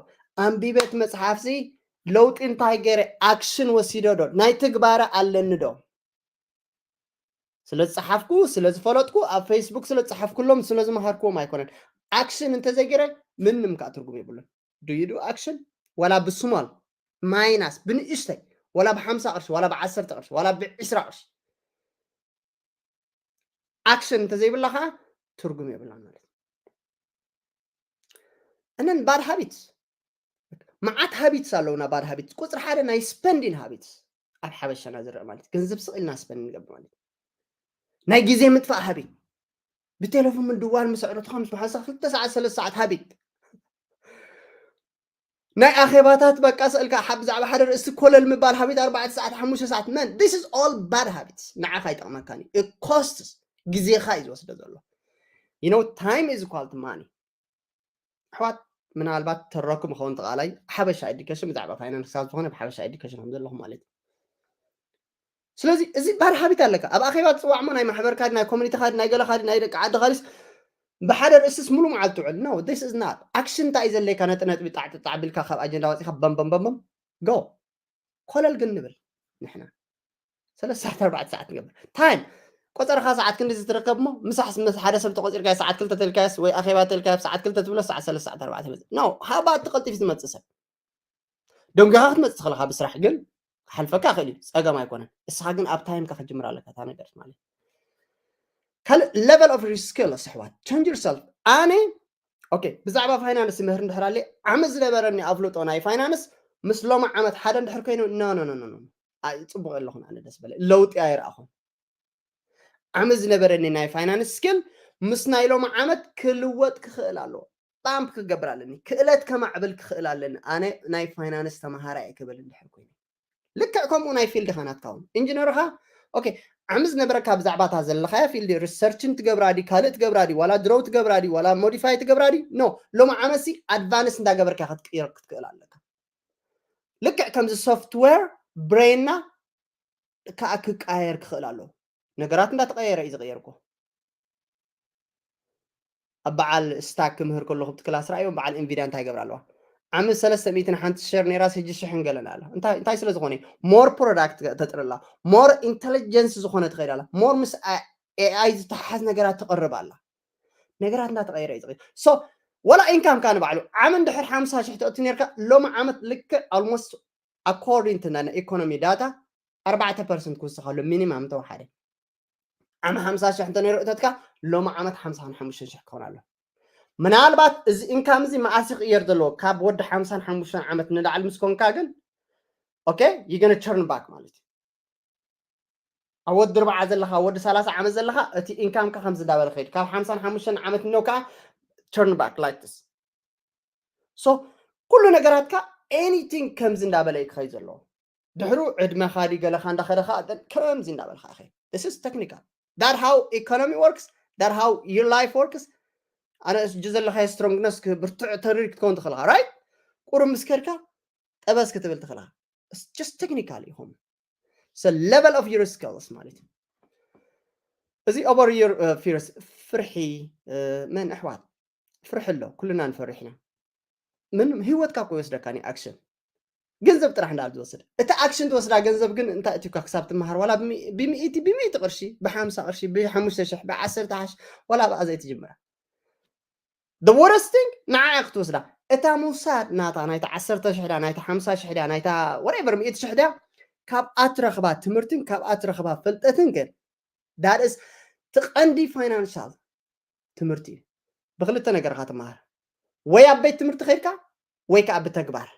ኣንቢበ እቲ መፅሓፍሲ ለውጢ እንታይ ገይረ ኣክሽን ወሲደ ዶ ናይ ትግባረ ኣለኒ ዶ? ስለ ዝፀሓፍኩ ስለ ዝፈለጥኩ ኣብ ፌስቡክ ስለ ዝፀሓፍኩሎም ስለ ዝመሃርክዎም ኣይኮነን። ኣክሽን እንተዘይገይረ ምንም ከዓ ትርጉም የብሉን። Do you do action? ዋላ ብስሞል ማይናስ ብንእሽተይ ዋላ ብሓምሳ ቅርሺ ዋላ ብዓሰርተ ቅርሺ ዋላ ብዕስራ ቅርሺ ኣክሽን እንተዘይብላ ከዓ ትርጉም የብላን ማለት እዩ። እነን ባድ ሃቢትስ መዓት ሃቢትስ ኣለውና። ባድ ሃቢትስ ቁፅሪ ሓደ ናይ ስፐንዲን ሃቢትስ ኣብ ሓበሻና ዝረአ ማለት ገንዘብ ስቕ ኢልና ስፐንድ ንገብር ማለት ናይ ግዜ ምጥፋእ ሃቢት ብቴሌፎን ምድዋል ምስ ኣዕሩትኻ ምስ መሓዝኻ ክልተ ሰዓት ሰለስተ ሰዓት ሃቢት ናይ ኣኼባታት በቃ ስእልካ ሓ ብዛዕባ ሓደ ርእሲ ኮለል ምባል ሃቢት ኣርባዕተ ሰዓት ሓሙሽተ ሰዓት መን this is all bad habits ንዓኻ ኣይጠቕመካን እዩ። It costs ግዜኻ እዩ ዝወስደ ዘሎ። You know time is equal to money። ኣሕዋት ምናልባት ተረኩም ኸውን ተቓላይ ሓበሻ ኤዱኬሽን ብዛዕባ ፋይናንስ ካብ ዝኾነ ብሓበሻ ኤዱኬሽን ከም ዘለኹም ማለት እዩ። ስለዚ እዚ ባድ ሃቢት ኣለካ ኣብ ኣኼባ ትፅዋዕሞ ናይ ማሕበርካ ናይ ኮሚኒቲካ ናይ ገለካ ናይ ደቂ ዓድካ ድስ ብሓደ ርእስስ ሙሉ መዓልቲ ትውዕል no this is not action እንታይ እዩ ዘለካ ነጥነጥቢ ጣዕጥጣዕ ቢልካ ካብ ኣጀንዳ ወፂካ በምበምበምበም go ኮለል ግን ንብል ንሕና ሰለስተ ሰዓት ኣርባዕተ ሰዓት ንገብር ታይም ቆፀርካ ሰዓት ክንዲ ዝትረከብ ሞ ምሳሕ ምስ ሓደ ሰብ ተቆፂርካ ሰዓት ክልተ ተልካያስ ወይ ኣኼባ ተልካያ ሰዓት ክልተ ትብሎ ሰዓት ሰለስተ ሰዓት ኣርባዕተ ይመፅእ no ሃባ እቲ ቀልጢፍ ዝመፅእ ሰብ ደንጊኻ ክትመፅእ ትኽእልካ ብስራሕ ግን ክሓልፈካ ይኽእል እዩ ፀገም ኣይኮነን እስኻ ግን ኣብ ታይምካ ክትጅምር ኣለካ እታ ነገር ማለት ካልእ level of your skill ኣሕዋት change yourself ኣነ okay ብዛዕባ ፋይናንስ ምህር እንድሕር ኣለ ዓመት ዝነበረኒ ኣፍልጦ ናይ ፋይናንስ ምስ ሎማ ዓመት ሓደ እንድሕር ኮይኑ no no no no no ፅቡቅ ኣለኹን ኣነ ደስ በለ ለውጢ ኣይረኣኹን ዓመት ዝነበረኒ ናይ ፋይናንስ ስኪል ምስ ናይ ሎማ ዓመት ክልወጥ ክኽእል ኣለዎ ባምፕ ክገብር ኣለኒ ክእለት ከማዕብል ክኽእል ኣለኒ ኣነ ናይ ፋይናንስ ተምሃራይ ክብል እንድሕር ኮይኑ ልክዕ ከምኡ ናይ ፊልድኻ ናትካ እውን ኢንጂነርኻ okay ዓሚ ዝነበረካ ብዛዕባ እታ ዘለኻያ ፊልድ ሪሰርችን ትገብራ ዲ ካልእ ትገብራ ዲ ዋላ ድሮው ትገብራ ዲ ዋላ ሞዲፋይ ትገብራ ዲ no ሎሚ ዓመትሲ ኣድቫንስ እንዳገበርካ ክትቅየር ክትክእል ኣለካ ልክዕ ከምዚ ሶፍትዌር ብሬንና ከዓ ክቃየር ክኽእል ኣለዎ ነገራት እንዳተቀየረ እዩ ዝቀየርኮ ኣብ በዓል ስታክ ክምህር ከለኹ ብቲ ክላስ ራእዮም በዓል ኢንቪድያ እንታይ ይገብር ኣለዋ ዓመት ሰለስተ ሚእትን ሓንቲ ሸር ነይራ ሕጂ ሽሕን ገለን ኣላ እንታይ እንታይ ስለ ዝኾነ ሞር ፕሮዳክት ተጥርላ ሞር ኢንተለጀንስ ዝኾነ ትኸይድ ኣላ ሞር ምስ ኤኣይ ዝተሓሓዝ ነገራት ትቐርብ ኣላ ነገራት እንዳተቐየረ እዩ ዝኸይድ so ወላ ኢንካም ካ ንባዕሉ ዓመት እንድሕር ሓምሳ ሽሕ ተእቱ ነርካ ሎሚ ዓመት ልክዕ almost according to ናይ ኢኮኖሚ ዳታ ኣርባዕተ ፐርሰንት ክውስኸሉ ሚኒማም እንተወሓደ ዓመት ሓምሳ ሽሕ እንተ ነይሩ እተትካ ሎሚ ዓመት ሓምሳን ሓሙሽተን ሽሕ ክኸውን ኣሎ ምናልባት እዚ ኢንካም እዚ መኣስ ይቕየር ዘለዎ ካብ ወዲ ሓምሳን ሓሙሽተን ዓመት ንላዕሊ ምስ ኮንካ ግን okay you gonna turn back ማለት እዩ ኣብ ወዲ ርብዓ ዘለኻ ወዲ ሰላሳ ዓመት ዘለኻ እቲ ኢንካምካ ከምዚ እንዳበለ ከይድ ካብ ሓምሳን ሓሙሽተን ዓመት ነው ከዓ turn back like this so ኩሉ ነገራትካ anything ከምዚ እንዳበለ እዩ ክኸይድ ዘለዎ ድሕሩ ዕድመኻ ዲ ገለኻ እንዳኸደኻ ከምዚ እንዳበልካ ኸ this is technical that how economy works that how your life works ኣነ እጅ ዘለኻዮ ስትሮንግነስ ብርቱዕ ተሪር ክትከውን ትኽእልካ right ቁሩብ ምስ ከድካ ጠበስ ክትብል ትኽእልካ just technical ይኹን so level of your skills ማለት እዩ እዚ over your fears ፍርሒ መን ኣሕዋት ፍርሒ ኣሎ ኩልና ንፈርሕ ኢና ምንም ህይወትካ እኮ ይወስደካ ኒ ኣክሽን ገንዘብ ጥራሕ እንዳል ዝወስድ እቲ ኣክሽን ትወስዳ ገንዘብ ግን እንታይ እትካ ክሳብ ትመሃር ዋላ ብሚእቲ ብሚእቲ ቅርሺ ብሓምሳ ቅርሺ ብሓሙሽተ ሽሕ ብዓሰርተ ሓሽ ዋላ ብኣ ዘይትጅምራ the worst thing ንዓያ ክትወስዳ እታ ምውሳድ ናታ ናይታ ዓሰርተ ሽሕ ድያ ናይታ ሓምሳ ሽሕ ድያ ናይታ whatever ሚእቲ ሽሕ ድያ ካብኣ ትረኽባ ትምህርትን ካብኣ ትረኽባ ፍልጠትን ግን that is ትቐንዲ ፋይናንሻል ትምህርቲ እዩ ብክልተ ነገርካ ትመሃር ወይ ኣብ ቤት ትምህርቲ ከይድካ ወይ ከዓ ብተግባር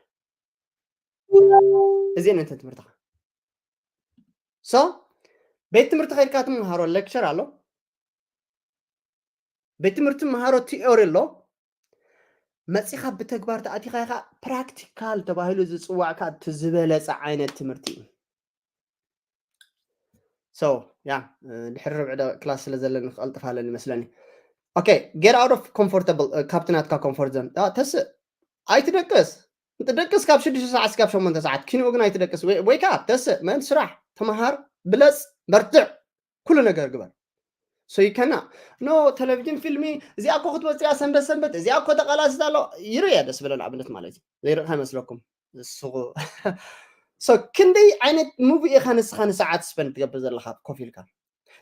እዚአን እንተ ትምህርትኻ so ቤት ትምህርቲ ከይድካ ትመሃሮ ሌክቸር ኣሎ ቤት ትምህርቲ መሃሮ ቲኦሪ ኣሎ መፂኻ ብተግባር ተኣቲኻ ኢኻ። ፕራክቲካል ተባሂሉ ዝፅዋዕ ከዓ እቲ ዝበለፀ ዓይነት ትምህርቲ እዩ። So yeah, ድሕሪ ርብዒ ደቂቕ ክላስ ስለ ዘለኒ ክቐልጥፍ ኣለኒ መስለኒ። Okay, get out of comfortable, ካብቲ ናትካ ኮምፎርት ዞን ተስእ። ኣይትደቅስ። ትደቅስ ካብ ሽዱሽተ ሰዓት እስካብ ሸሞንተ ሰዓት፣ ኪንኡ ግን ኣይትደቅስ። Wake up, ተስእ፣ መን ስራሕ፣ ተመሃር፣ ብለፅ፣ በርትዕ፣ ኩሉ ነገር ግበር። So you cannot, no፣ ቴሌቪዥን፣ ፊልሚ፣ እዚኣ እኮ ክትወፅያ ሰንበት ሰንበት፣ እዚኣ እኮ ተቃላስት ኣሎ። ይርያ ደስ ብለን ኣብነት ማለት እዩ። ዘይርእ ከይመስለኩም። ስቁ። So ክንደይ ዓይነት ሙቪ ኢኻ ንስኻ ንሰዓት ስፐንድ ትገብር ዘለኻ ኮፍ ኢልካ?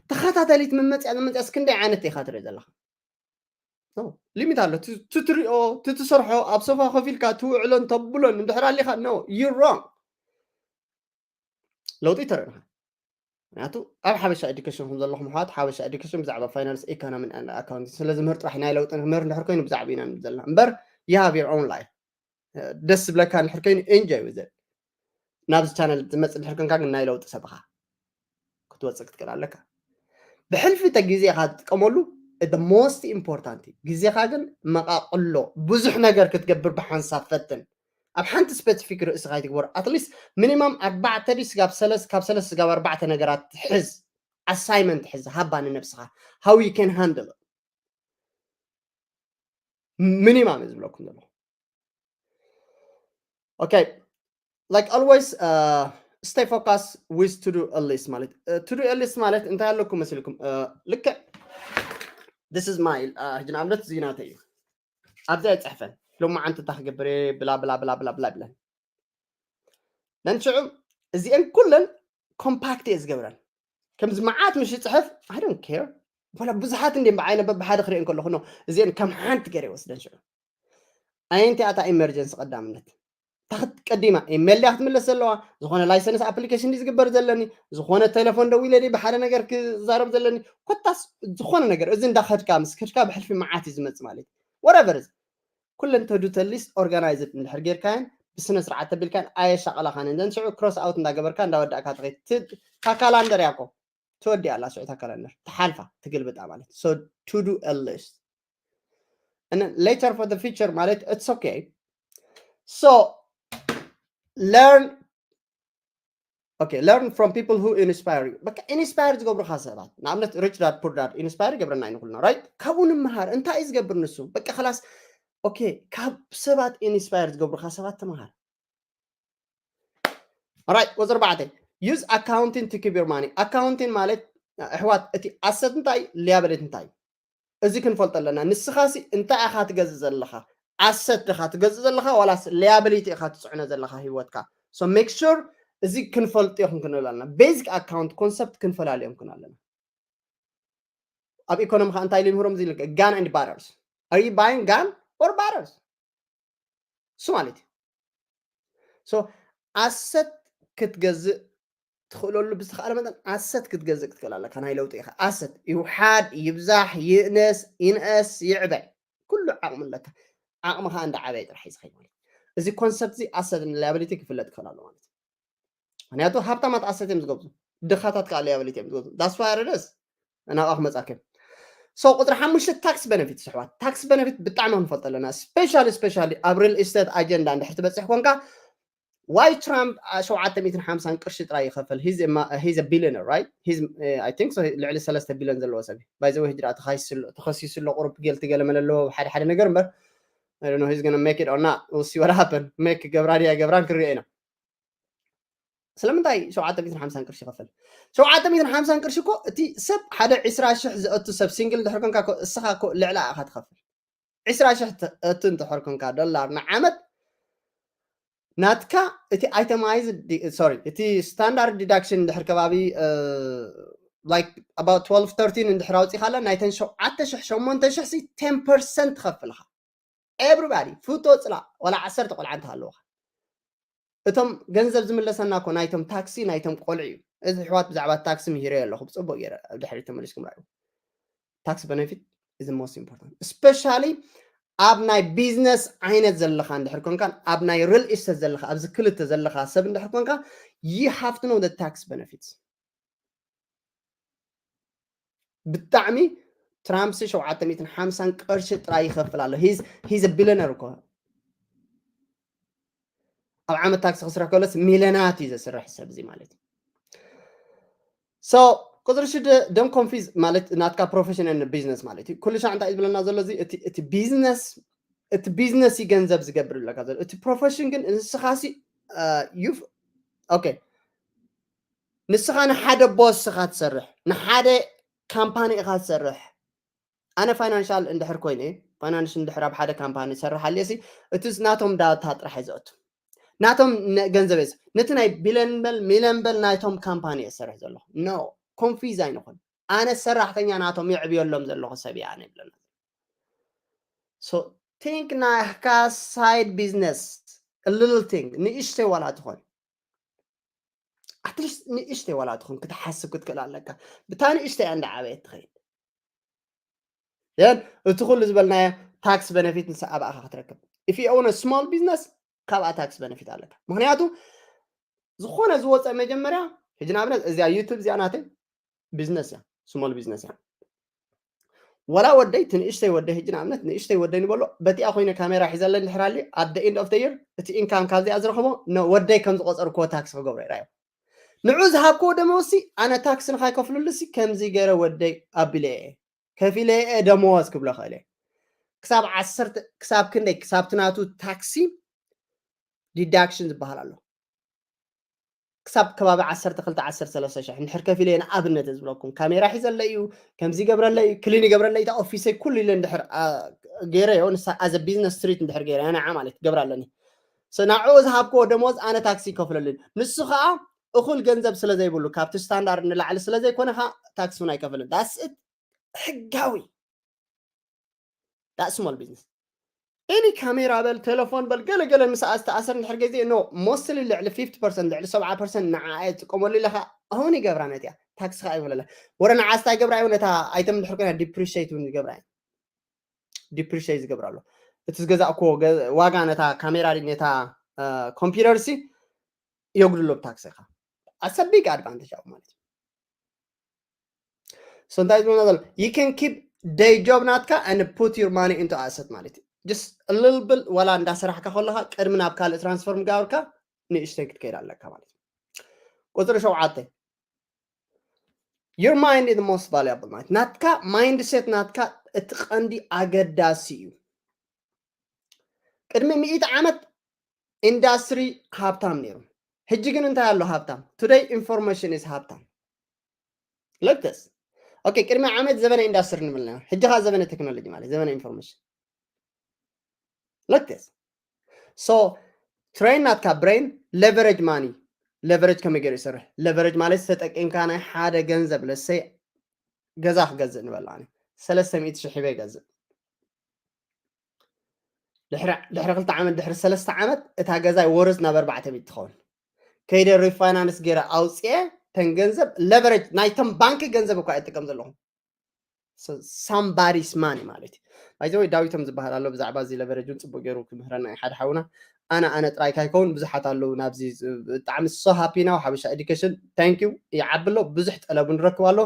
ተኸታተሊት መመፅያ መመፅያስ ክንደይ ዓይነት ኢኻ ትርኢ ዘለኻ? ሊሚት ኣሎ። ትትሪኦ፣ ትትሰርሖ፣ ኣብ ሶፋ ኮፍ ኢልካ ትውዕሎን ተብሎን እንድሕር ኣሊኻ፣ no, you're wrong። ለውጢ ተርእኻ። ምክንያቱ ኣብ ሓበሻ ኤዱኬሽን ከም ዘለኹም ኣሕዋት፣ ሓበሻ ኤዱኬሽን ብዛዕባ ፋይናንስ፣ ኢኮኖሚን ኣካውንቲንግ ስለ ዝምህር ጥራሕ ናይ ለውጢ ንምህር እንድሕር ኮይኑ ብዛዕባ ኢና ንብል ዘለና እምበር፣ you have your own life። ደስ ዝብለካ እንድሕር ኮይኑ enjoy with it። ናብዚ ቻነል ትመፅእ እንድሕር ኮንካ ግን ናይ ለውጢ ሰብ ኢኻ። ክትወፅእ ክትክእል ኣለካ። ብሕልፊ እቲ ግዜኻ ትጥቀመሉ the most important እዩ። ግዜኻ ግን መቃቕሎ፣ ብዙሕ ነገር ክትገብር ብሓንሳብ ፈትን። ኣብ ሓንቲ ስፔሲፊክ ርእስኻ ኣይትግበር። At least ሚኒማም ኣርባዕተ ድዩ ስጋብ ሰለስተ፣ ካብ ሰለስተ ስጋብ ኣርባዕተ ነገራት ሕዝ። ኣሳይመንት ሕዝ፣ ሃባ ንነብስኻ። How you can handle it። ሚኒማም እዩ ዝብለኩም ዘለኹ። Okay, like always, stay focus with to do list ማለት። To do list ማለት እንታይ ኣለኩም መሲልኩም? ልክዕ this is my, ሕጂ ንኣብነት እዚ ናተይ እዩ። ኣብዚ ኣይፅሕፈን። ሎማዓንቲ እንታይ ክገብር እየ ብላ ብላ ብላ ብላ ብላ ይብለን። ነንሽዑ እዚአን ኩለን ኮምፓክት እየ ዝገብረን። ከምዚ መዓት ምሽ ይፅሕፍ፣ I don't care። ዋላ ብዙሓት እንዲም ብዓይነ በብሓደ ክሪአን ከለኹ፣ no፣ እዚአን ከም ሓንቲ ገይረ ይወስደን። ሽዑ ኣየንቲኣ እታ ኢመርጀንሲ ቀዳምነት? እታ ክት-፣ ቀዲማ ኢሜል ድያ ክትምለስ ዘለዋ? ዝኾነ ላይሰንስ ኣፕሊኬሽን ድዩ ዝግበር ዘለኒ? ዝኾነ ቴሌፎን ደዊለ ድዩ ብሓደ ነገር ክዛረብ ዘለኒ? ኮታስ ዝኾነ ነገር፣ እዚ እንዳኸድካ ምስ ከድካ ብሕልፊ መዓት እዩ ዝመጽእ ማለት እዩ። Whatever is ኩለን ተዱተ ሊስት ኦርጋናይዝድ እንድሕር ጌርካየን ብስነ ስርዓት ተቢልካየን ኣየሻቐላኻን። እንደን ሽዑ ክሮስ ኣውት እንዳገበርካ እንዳወዳእካ ትኸይድ። ት-፣ እታ ካላንደር እያ እኮ ትወዲኣ ኣላ። ሽዑ እታ ካላንደር ትሓልፋ፣ ትግልብጣ ማለት። So to do a list and then later for the future ማለት it's okay. So learn, okay, learn from people who inspire you. በቃ ኢንስፓየር ዝገብሩኻ ሰባት፣ ንኣብነት ሪች ዳድ ፑር ዳድ ኢንስፓየር ይገብረና እዩ ንኩልና፣ ራይት? ካብኡ ንምሃር። እንታይ እዩ ዝገብር ንሱ? በቃ ከላስ፣ ኦኬ፣ ካብ ሰባት ኢንስፓየር ዝገብሩኻ ሰባት ተምሃር። ራይት፣ ወዚ ኣርባዕተ፣ use accounting to keep your money። ኣካውንቲንግ ማለት ኣሕዋት፣ እቲ ኣሰት እንታይ፣ ሊያብሊቲ እንታይ፣ እዚ ክንፈልጦ ኣለና። ንስኻሲ እንታይ ኢኻ ትገዝእ ዘለኻ? ኣሰት ዲኻ ትገዝእ ዘለኻ ዋላስ ሊያብሊቲ ኢኻ ትፅዕኖ ዘለኻ ህይወትካ? So make sure እዚ ክንፈልጦ ይኹን ክንብል ኣለና። ቤዚክ ኣካውንት ኮንሰፕት ክንፈላልዮም ክን ኣለና። ኣብ ኢኮኖሚ ኸ እንታይ ኢሉ ይምህሮም? እዚ gun and barrels። Are you buying gun or barrels? እሱ ማለት እዩ። So ኣሰት ክትገዝእ ትኽእለሉ ብዝተኽኣለ መጠን ኣሰት ክትገዝእ ክትክእል ኣለካ። ናይ ለውጢ ኢኻ። ኣሰት ይውሓድ፣ ይብዛሕ፣ ይእነስ፣ ይንእስ፣ ይዕበ፣ ኩሉ ዓቕሚ ኣለካ። ዓቕምኻ እንዳዓበየ ጥራሕ እዩ ዝኸይድ ማለት እዩ። እዚ ኮንሰፕት እዚ ኣሰት ን ሊያብሊቲ ክፍለጥ ክኽእል ኣሎ ማለት እዩ። ምክንያቱ ሃብታማት ኣሰት እዮም ዝገብዙ፣ ድኻታት ከዓ ሊያብሊቲ እዮም ዝገብዙ። That's why it is። ናብኣ ክመፅኣኩም። So ቁፅሪ ሓሙሽተ፣ ታክስ ቤነፊትስ ኣሕዋት። ታክስ ቤነፊት ብጣዕሚ ክንፈልጦ ኣለና። ስፔሻሊ ስፔሻሊ ኣብ ሪል ኢስቴት ኣጀንዳ እንድሕር ትበፅሕ ኮንካ፣ ዋይ ትራምፕ ሸውዓተ ሚእትን ሓምሳን ቅርሺ ጥራይ ይኸፈል? He's a billionaire, right? He's, I think so, ልዕሊ ሰለስተ ቢልዮን ዘለዎ ሰብ እዩ። By the way ሕጂ ደኣ ተኸሲሱ ኣሎ፣ ቁሩብ ጌልቲ ገለ መለ ኣለዎ ሓደ ሓደ ነገር እምበር፣ I don't know he's gonna make it or not. We'll see what happen. ሜክ ገብራ ድያ ገብራን ክሪኦ ኢና። ስለምንታይ ሸውዓተ ሚእትን ሓምሳን ቅርሺ ይኸፈል? ሸውዓተ ሚእትን ሓምሳን ቅርሺ እኮ እቲ ሰብ ሓደ ዕስራ ሽሕ ዘእቱ ሰብ ሲንግል እንድሕር ኮንካ እኮ እስኻ እኮ ልዕሊ ኢኻ ትኸፍል። ዕስራ ሽሕ ተእቱ እንድሕር ኮንካ ዶላር ንዓመት ናትካ እቲ ኣይተማይዝ፣ ሶሪ፣ እቲ ስታንዳርድ ዲዳክሽን እንድሕር ከባቢ like about ትወልቭ ተርቲን እንድሕር ኣውፂኻላ ናይተን ሸውዓተ ሽሕ ሸሞንተ ሽሕ ሲ ቴን ፐርሰንት ትኸፍልኻ። ኤቭሪባዲ ፍቶ ፅላእ ዋላ ዓሰርተ ቆልዓ እንተሃለወኻ እቶም ገንዘብ ዝምለሰና እኮ ናይቶም ታክሲ ናይቶም ቆልዑ እዩ። እዚ ኣሕዋት ብዛዕባ ታክሲ ምሂረ ኣለኹ ብፅቡቅ ገይረ ኣብ ድሕሪት ተመሊስኩም ራእዩ። Tax benefit is the most important, especially ኣብ ናይ ቢዝነስ ዓይነት ዘለኻ እንድሕር ኮንካን ኣብ ናይ ሪል ኢስቴት ዘለኻ ኣብዚ ክልተ ዘለኻ ሰብ እንድሕር ኮንካ you have to know the tax benefits። ብጣዕሚ ትራምፕ ሲ ሸውዓተ ሚእትን ሓምሳን ቅርሺ ጥራይ ይኸፍል ኣሎ። He's a billionaire እኮ። ኣብ ዓመት ታክሲ ክስርሕ ከሎስ ሚልዮናት እዩ ዘስርሕ ሰብ እዚ ማለት እዩ። So ቁፅሪ ሽደ don't confuse ማለት ናትካ profession and business ማለት እዩ። ኩሉ ሻዕ እንታይ እዩ ዝብለና ዘሎ እዚ እቲ business እቲ business እዩ ገንዘብ ዝገብር ይብለካ ዘሎ። እቲ profession ግን ንስኻ ሲ you okay ንስኻ ንሓደ boss ኢኻ ትሰርሕ፣ ንሓደ ካምፓኒ ኢኻ ትሰርሕ። ኣነ ፋይናንሻል እንድሕር ኮይነ ፋይናንስ እንድሕር ኣብ ሓደ ካምፓኒ ሰርሕ ኣልየ ሲ እቲ ናቶም ዳታ ጥራሕ እዩ ዘእቱ ናቶም ገንዘብ የስ ነቲ ናይ ቢለን በል ሚለን በል ናይቶም ካምፓኒ እየ ሰርሕ ዘለኹ። No confuse ኣይንኹን። ኣነ ሰራሕተኛ ናቶም የዕብየሎም ዘለኹ ሰብ እየ ኣነ ይብለና። So think ናይካ side business a little thing ንእሽተይ ዋላ ትኾን at least ንእሽተይ ዋላ ትኾን ክትሓስብ ክትክእል ኣለካ። ብታ ንእሽተይ እያ እንዳዓበየት ትኸይድ። Then እቲ ኩሉ ዝበልናዮ tax benefit ንሳ ኣብኣኻ ክትረክብ if you own a small business ካብኣ tax benefit ኣለካ። ምክንያቱ ዝኾነ ዝወፀ መጀመርያ ሕጂ ንኣብነት እዚኣ YouTube እዚኣ ናተይ business እያ small business እያ። ወላ ወደይ እቲ ንእሽተይ ወደይ ሕጂ ንኣብነት ንእሽተይ ወደይ ንበሎ በቲኣ ኮይነ ካሜራ ሒዘለ እንድሕር ኣሊ at the end of the year እቲ income ካብዚኣ ዝረኽቦ ወደይ ከም ዝቆፀርክዎ tax ክገብሮ ይራዮ። ንዑ ዝሃብክዎ ደመወዝሲ ኣነ tax ንካይከፍሉሉ ሲ ከምዚ ገይረ ወደይ ኣቢለ እየ ከፊለ እየ ደመወዝ ክብሎ ክእል እየ። ክሳብ ዓሰርተ ክሳብ ክንደይ ክሳብ ትናቱ tax deduction ዝበሃል ኣሎ። ክሳብ ከባቢ ዓሰርተ ክልተ ዓሰርተ ሰለስተ ሽሕ እንድሕር ከፊለ እየ ንኣብነት ዝብለኩም ካሜራ ሒዘለ እዩ ከምዚ ይገብረለ እዩ ክሊን ይገብረለ እዩ ኦፊሰይ ኩሉ ኢለ እንድሕር ገይረ ዮ ንሳ as a business treat እንድሕር ገይረ ንዓ ማለት ይገብራ ኣለኒ። ንዕኡ ዝሃብክዎ ደመወዝ ኣነ tax ይከፍለሉ ንሱ ከዓ እኹል ገንዘብ ስለ ዘይብሉ ካብቲ ስታንዳርድ ንላዕሊ ስለ ዘይኮነ ከዓ tax እውን ኣይከፍልን። That's it። ሕጋዊ that small business any ካሜራ በል ቴሌፎን በል ገለገለ ምስ ዝተኣሰር እንድሕር ግዜ no mostly ልዕሊ fifty percent ልዕሊ ሰብዓ percent ንዓ እየ ዝጥቀመሉ ኢለ ከዓ ኣሁን ይገብራ ነቲያ tax ከዓ ይበለላ ወረ ንዓ ስታይ ገብራ እዩ ነታ item እንድሕር ኮይና depreciate እውን ይገብራ እዩ depreciate ዝገብራ ኣሎ እቲ ዝገዛእክዎ ዋጋ ነታ ካሜራ ነታ computer ሲ የጉድሎ ብ tax ኢኻ that's a big advantage ኣብኡ ማለት እዩ። So እንታይ ዝብለና ዘሎ you can keep day job ናትካ and put your money into asset ማለት እዩ። Just a little bit ዋላ እንዳሰራሕካ ከለካ ቅድሚ ናብ ካልእ transfer ምጋብርካ ንእሽተይ ክትከይድ ኣለካ ማለት እዩ። ቁፅሪ ሸውዓተ your mind is the most valuable ማለት ናትካ mindset ናትካ እቲ ቀንዲ ኣገዳሲ እዩ። ቅድሚ ሚእቲ ዓመት ኢንዳስትሪ ሃብታም ነይሩ። ሕጂ ግን እንታይ ኣሎ ሃብታም? Today information is ሃብታም። Look this okay ቅድሚ ዓመት ዘበነ ኢንዳስትሪ ንብል ና ሕጂ ካ ዘበነ ቴክኖሎጂ ማለት ዘበነ information። Look this so train ናትካ brain leverage money leverage ከመይ ገይሩ ይሰርሕ leverage ማለት ተጠቂምካ ናይ ሓደ ገንዘብ ለሰይ ገዛ ክገዝእ ንበላ ሰለስተ ሚእቲ ሽሕ ሂበ ይገዝእ ድሕሪ ክልተ ዓመት ድሕሪ ሰለስተ ዓመት እታ ገዛይ ወርዝ ናብ ኣርባዕተ ሚእቲ ትኸውን ከይደ refinance ገይረ ኣውፅኤ ተን ገንዘብ leverage ናይቶም ባንኪ ገንዘብ እኳ እጥቀም ዘለኹ somebody's money ማለት እዩ። By the way ዳዊቶም ዝበሃል ኣሎ ብዛዕባ እዚ leverage እውን ፅቡቅ ገይሩ ክምህረና እዩ ሓደ ሓውና ኣነ ኣነ ጥራይ ካይከውን ብዙሓት ኣለዉ ናብዚ ብጣዕሚ so happy now ሓበሻ education thank you ይዓቢ ኣሎ ብዙሕ ጠለቡ ንረክብ ኣሎ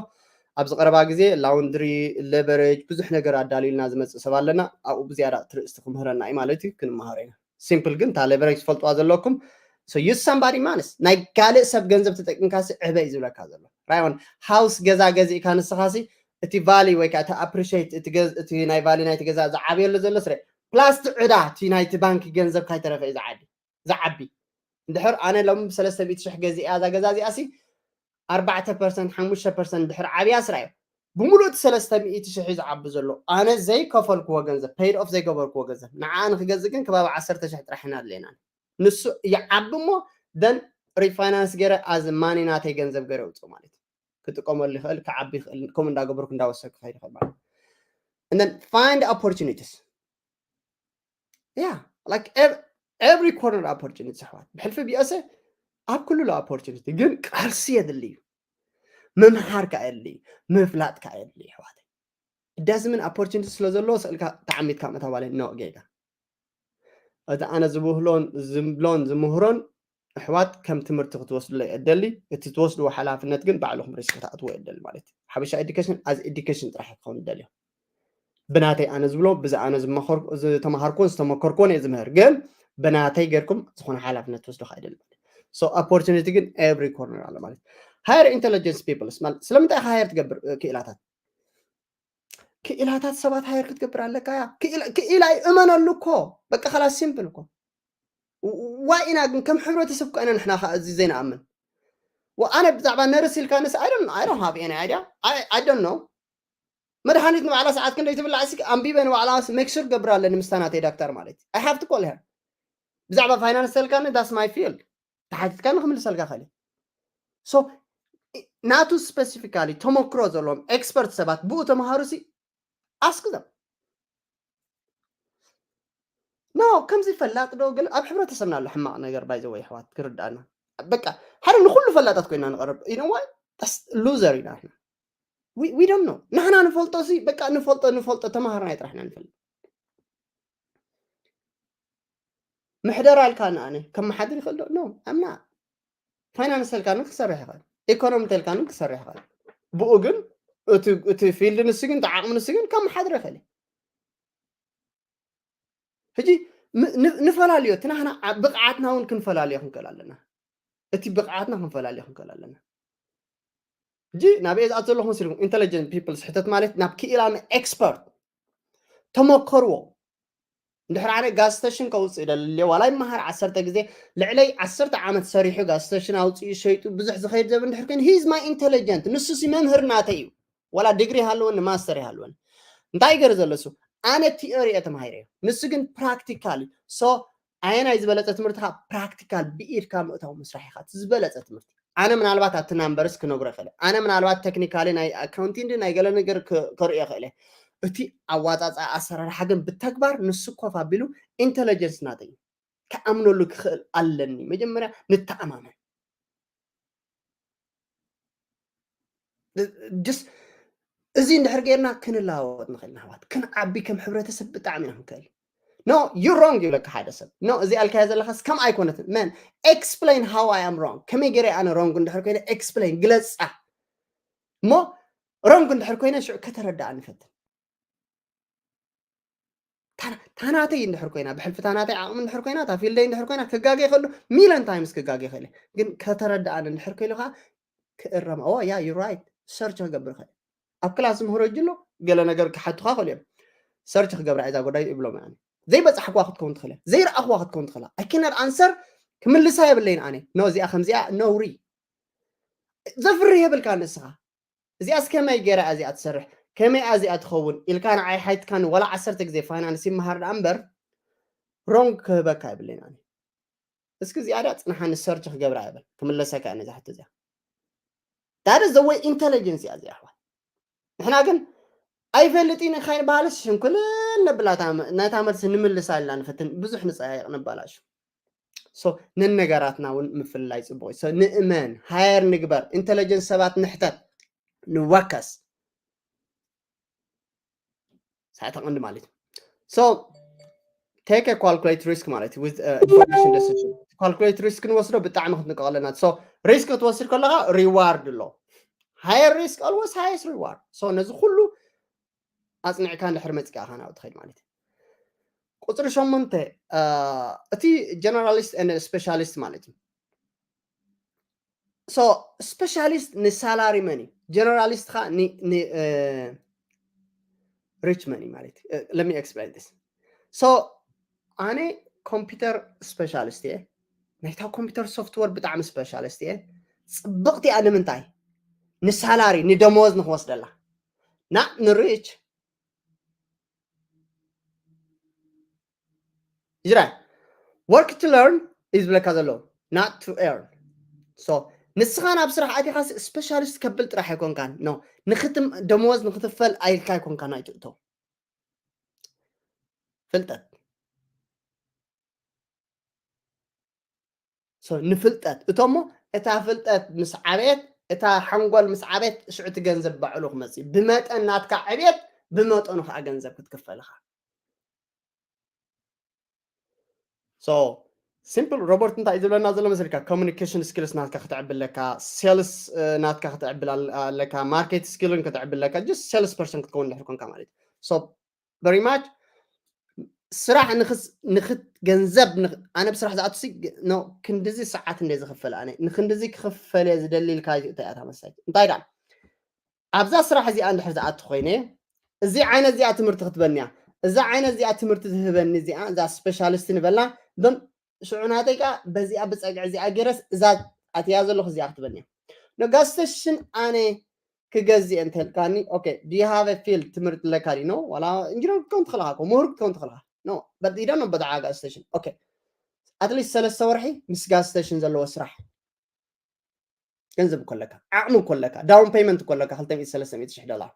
ኣብዚ ቀረባ ግዜ laundry leverage ብዙሕ ነገር ኣዳልዩልና ዝመፅእ ሰብ ኣለና ኣብኡ ብዝያዳ ትርእስቲ ክምህረና እዩ ማለት እዩ ክንመሃሮ ኢና simple ግን እታ leverage ትፈልጥዋ ዘለኩም so use somebody money ናይ ካልእ ሰብ ገንዘብ ተጠቂምካ ሲ ዕበ እዩ ዝብለካ ዘሎ right on house ገዛ ገዚእካ ንስኻ ሲ እቲ value ወይ ከዓ እቲ appreciate እቲ ናይ value ናይቲ ገዛ ዝዓብየሉ ዘሎ ስረ plus እቲ ዕዳ እቲ ናይቲ ባንኪ ገንዘብ ካይተረፈ እዩ ዝዓቢ ዝዓቢ እንድሕር ኣነ ሎም ብሰለስተ ሚእቲ ሽሕ ገዚኣ እዛ ገዛ እዚኣ ሲ ኣርባዕተ percent ሓሙሽተ percent ድሕር ዓብያ ስራዮ ብምሉእ እቲ ሰለስተ ሚእቲ ሽሕ እዩ ዝዓቢ ዘሎ ኣነ ዘይከፈልክዎ ገንዘብ paid off ዘይገበርክዎ ገንዘብ ንዓ ንክገዝእ ግን ከባቢ ዓሰርተ ሽሕ ጥራሕ ኢና ኣለና ንሱ ይዓቢ እሞ then refinance ገይረ as money ናተይ ገንዘብ ገይረ ውፅእ ማለት እዩ ክጥቀመሉ ይኽእል ክዓቢ ይኽእል ከምኡ እንዳገበርኩ እንዳወሰድኩ ክኸይድ ይኽእል ማለት and then find opportunities yeah like every corner opportunity ኣሕዋት ብሕልፊ ቢኦሰ ኣብ ኩሉ ኣሎ opportunity ግን ቃልሲ የድሊ እዩ ምምሃር ከዓ የድሊ እዩ ምፍላጥ ከዓ የድሊ እዩ ኣሕዋተይ doesn't mean opportunity ስለ ዘለዎ ስእልካ ተዓሚትካ ምእታው ማለት no ጌጋ እቲ ኣነ ዝብህሎን ዝብሎን ዝምህሮን ኣሕዋት ከም ትምህርቲ ክትወስድሎ የደሊ እቲ ትወስድዎ ሓላፍነት ግን ባዕልኹም risk ክትኣትዎ የደሊ ማለት እዩ ሓበሻ education as education ጥራሕ ክኸውን ይደልዮ ብናተይ ኣነ ዝብሎ ብዚ ኣነ ዝተመሃርኩን ዝተመከርኩን እየ ዝምህር። ግን ብናተይ ጌርኩም ዝኾነ ሓላፍነት ትወስዱ ኣይደለም። So opportunity ግን every corner ኣሎ ማለት። Hire intelligence people ማለት ስለምንታይ ኢኻ hire ትገብር? ክኢላታት ክኢላታት ሰባት hire ክትገብር ኣለካ። ያ ክኢላ እዩ፣ እመነሉ እኮ። በቃ ከላስ ሲምፕል እኮ። ዋይ ኢና ግን ከም ሕብረተሰብ እኮ ኢና ንሕና ከዓ እዚ ዘይንኣምን። ኣነ ብዛዕባ ነርስ ኢልካ ንስ I don't have any idea. I don't know። መድሃኒት ንባዕላ ሰዓት ክንደይ ትብላዕ ሲ ኣንቢበ ንባዕላ make sure ገብር ኣለኒ ምስታ ናተይ ዳክተር ማለት I have to call her። ብዛዕባ ፋይናንስ ተልካኒ that's my field። ተሓቲትካ ንክምልሰልካ ኸእል። So ናቱ specifically ተመክሮ ዘለዎም ኤክስፐርት ሰባት ብኡ ተምሃሩ ሲ ask them። No ከምዚ ፈላጥ ዶ ግን ኣብ ሕብረተሰብና ኣሎ ሕማቕ ነገር by the way ኣሕዋት ክርዳእና። በቃ ሓደ ንኩሉ ፈላጣት ኮይና ንቐርብ you know what? Loser ኢና ንሕና። We don't know። ንሕና ንፈልጦ ሲ በቃ ንፈልጦ ንፈልጦ ተምሃርና ጥራሕ ኢና ንፈልጥ። ምሕደራ ኢልካ ንኣነ ከመሓድር ይኽእል ዶ? No I'm not። ፋይናንስ ተልካኒ ክሰርሕ ይኽእል፣ ኢኮኖሚ ተልካኒ ክሰርሕ ይኽእል። ብኡ ግን እቲ field ንሱ ግን እቲ ዓቕሚ ንሱ ግን ከመሓድር ይኽእል። ሕጂ ንፈላለዮ እቲ ናህና ብቕዓትና እውን ክንፈላለዮ ክንክእል ኣለና። እቲ ብቕዓትና ክንፈላለዮ ክንክእል ኣለና። ሕጂ ናበይ ዝኣት ዘለኹ መሲልኩም? Intelligent people ሕተት ማለት ናብ ክኢላ ኤክስፐርት ተመከርዎ። እንድሕር ኣነ ጋዝ ስቴሽን ከውፅእ ደልየ ዋላ ይመሃር ዓሰርተ ግዜ ልዕለይ ዓሰርተ ዓመት ሰሪሑ ጋዝ ስቴሽን ኣውፅኡ ሸይጡ ብዙሕ ዝኸይድ ዘብ እንድሕር ኮይኑ he's my intelligent ንሱ ሲ መምህር ናተይ እዩ። ዋላ ዲግሪ ይሃለወኒ ማስተር ይሃለወኒ እንታይ ገር ዘለሱ ኣነ ቲዮሪ እየ ተማሂረ እዩ ንሱ ግን ፕራክቲካል። So ኣየናይ ዝበለፀ ትምህርቲ ካ ፕራክቲካል ብኢድካ ምእታው ምስራሕ ኢኻ ዝበለፀ ትምህርቲ። ኣነ ምናልባት ኣብቲ ናምበርስ ክነግሮ ይኽእል፣ ኣነ ምናልባት ቴክኒካሊ ናይ ኣካውንቲንግ ናይ ገለ ነገር ከርእዮ ይኽእል። እቲ ኣዋፃፃ ኣሰራርሓ ግን ብተግባር ንሱ ኮፍ ኣቢሉ ኢንቴሊጀንስ ናተይ ክኣምነሉ ክኽእል ኣለኒ። መጀመርያ ንተኣማመን። ስ እዚ እንድሕር ጌርና ክንለዋወጥ ንኽእል ናባት ክንዓቢ ከም ሕብረተሰብ ብጣዕሚ ኢና ክንክእል። No you wrong ይብለካ ሓደ ሰብ። No እዚ ኣልካያ ዘለኻስ ከም ኣይኮነትን መን explain how I am wrong። ከመይ ገይረ ኣነ ሮንግ እንድሕር ኮይነ ኤክስፕሌን ግለፃ እሞ ሮንግ እንድሕር ኮይነ ሽዑ ከተረዳኣ ንፈትን። ታናተይ እንድሕር ኮይና ብሕልፊ ታናተይ ዓቕሚ እንድሕር ኮይና እታ ፊልደይ እንድሕር ኮይና ክጋገ ይኽእሉ ሚለን ታይምስ ክጋገ ይኽእል። ግን ከተረዳኣን እንድሕር ከይሉ ከዓ ክእረማ ኦ ያ you right ሰርች ክገብር ይኽእል። ኣብ ክላስ ምህሮ ጅሎ ገለ ነገር ክሓቱኻ ክእል እዮም። ሰርች ክገብራ እዛ ጉዳይ ይብሎም። ዘይበፃሕክዋ ክትከውን ትኽእል ዘይረኣኽዋ ክትከውን ትኽእላ። I cannot answer ክምልሳ የብለይን ኣነ። No እዚኣ ከምዚኣ ነውሪ ዘፍርህ የብልካ ንስኻ። እዚኣስ ከመይ ገይራ እዚኣ ትሰርሕ ከመይ እዚኣ ትኸውን ኢልካ ንዓይ ሓይትካኒ ዋላ ዓሰርተ ግዜ ፋይናንስ ይመሃር ደኣ እምበር ሮንግ ክህበካ የብለይን ኣነ። እስኪ እዚኣ ዳ ፅንሓኒ ሰርች ክገብራ ይብል ክምለሰካ እየ ነዛ ሕቶ እዚኣ። That is the way intelligence እያ እዚኣ ኣሕዋት። ንሕና ግን ኣይፈልጥ ኢና ካይንበሃልስ ሽንኩልን ነብላ ነታ መልሲ ንምልሳ ኢልና ንፈትን ብዙሕ ንፀያየቕ ንባላሹ። So ነነገራትና እውን ምፍልላይ ፅቡቅ እዩ። ንእመን ሃየር ንግበር ኢንቴሊጀንስ ሰባት ንሕተት ንወከስ ሳዕተ ቀንዲ ማለት እዩ። So take a calculate risk ማለት እዩ with information decision። Calculate risk ክንወስዶ ብጣዕሚ ክትንቀቕ ኣለና። So ሪስክ ክትወስድ ከለካ ሪዋርድ ኣሎ። Higher risk always highest reward። So ነዚ ኩሉ ኣፅኒዕካ እንድሕር መፂካ ኢኻ ናብኡ ትኸይድ ማለት እዩ። ቁፅሪ ሸሞንተ እቲ ጀነራሊስት ስፔሻሊስት ማለት እዩ። So ስፔሻሊስት ንሳላሪ መን እዩ ጀነራሊስት ኻ ሪች መን ማለት እዩ። Let me explain this። So ኣነ ኮምፒውተር ስፔሻሊስት እየ። ናይታ ኮምፒውተር ሶፍትወር ብጣዕሚ ስፔሻሊስት እየ። ፅብቕቲ እያ። ንምንታይ? ንሳላሪ ንደመወዝ ንክወስደላ። Not ንሪች ይጅራ work to learn እዩ ዝብለካ ዘሎ not to earn። So ንስኻ ናብ ስራሕ ኣቲኻ ስፔሻሊስት ከብል ጥራሕ ኣይኮንካን። No ንክትም ደመወዝ ንክትፈል ኣይልካ ኣይኮንካ ናይ ትእቶ ፍልጠት ንፍልጠት እቶሞ እታ ፍልጠት ምስ ዓበየት እታ ሓንጎል ምስ ዓበየት ሽዑ እቲ ገንዘብ ባዕሉ ክመፅእ ብመጠን ናትካ ዕብየት ብመጠኑ ከዓ ገንዘብ ክትክፈል ኢኻ። ሲምፕል ሮበርት እንታይ ዝብለና ዘሎ መስልካ ኮሚኒኬሽን ስኪልስ ናትካ ክትዕብል ኣለካ፣ ሴልስ ናትካ ክትዕብል ኣለካ፣ ማርኬት ስኪልን ክትዕብል ኣለካ። ጀስት ሴልስ ፐርሰን ክትከውን ድሕር ኮንካ ማለት እዩ። very much ስራሕ ንክስ ንክት ገንዘብ ንኽ- ኣነ ብስራሕ ዝኣቱ ሲ ኖ ክንድዚ ሰዓት እንደ ዝኽፈል ኣነ ንክንድዚ ክኽፈል እየ ዝደሊ ኢልካ እታ እያ መሳይ እንታይ ዳ ኣብዛ ስራሕ እዚኣ እንድሕር ዝኣቱ ኮይነ እዚ ዓይነት እዚኣ ትምህርቲ ክትበኒ እያ እዛ ዓይነት እዚኣ ትምህርቲ ዝህበኒ እዚኣ እዛ ስፔሻሊስት ንበላ ም ሽዑ ናተይ ከዓ በዚኣ ብፀግዒ እዚኣ ገይረስ እዛ ኣትያ ዘለኹ እዚኣ ክትበኒ እያ ነጋስተሽን ኣነ ክገዝእ እንተልካኒ okay do you have a field ትምህርቲ ኣለካ ዲ no ዋላ ኢንጂነር ክትከውን ትኽእልካ ኮ ምሁር ክትከውን ትኽእልካ no but you don't know about the gas station okay at least ሰለስተ ወርሒ ምስ gas station ዘለዎ ስራሕ ገንዘብ እኮ ኣለካ ዓቕሚ እኮ ኣለካ down payment እኮ ኣለካ ክልተ ሚእቲ ሰለስተ ሚእቲ ሽሕ ዶላር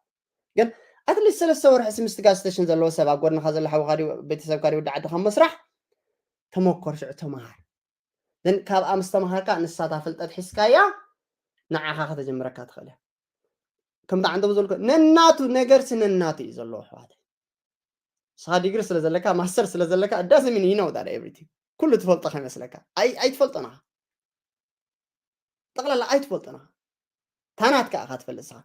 ግን at least ሰለስተ ወርሒ ምስ gas station ዘለዎ ሰብ ኣብ ጎድንካ ዘሎ ሓውካ ቤተሰብካ ወዲ ዓድካ መስራሕ ተመኮር ሽዑ ተመሃር ካብኣ ምስ ተምሃርካ ንሳታ ፍልጠት ሒዝካያ ንዓኻ ከተጀምረካ ትኽእል እያ ከምታ ዓንተ ብዘልኩ ነናቱ ነገርሲ ነናቱ እዩ ዘለዎ ኣሕዋተይ ንስኻ ዲግሪ ስለ ዘለካ ማስተር ስለ ዘለካ it doesn't mean you know that everything ኩሉ ትፈልጦ ከይመስለካ ኣይትፈልጦን ኢኻ ጠቕላላ ኣይትፈልጦን ኢኻ ታናትካ ኢኻ ትፈልጥ ንስኻ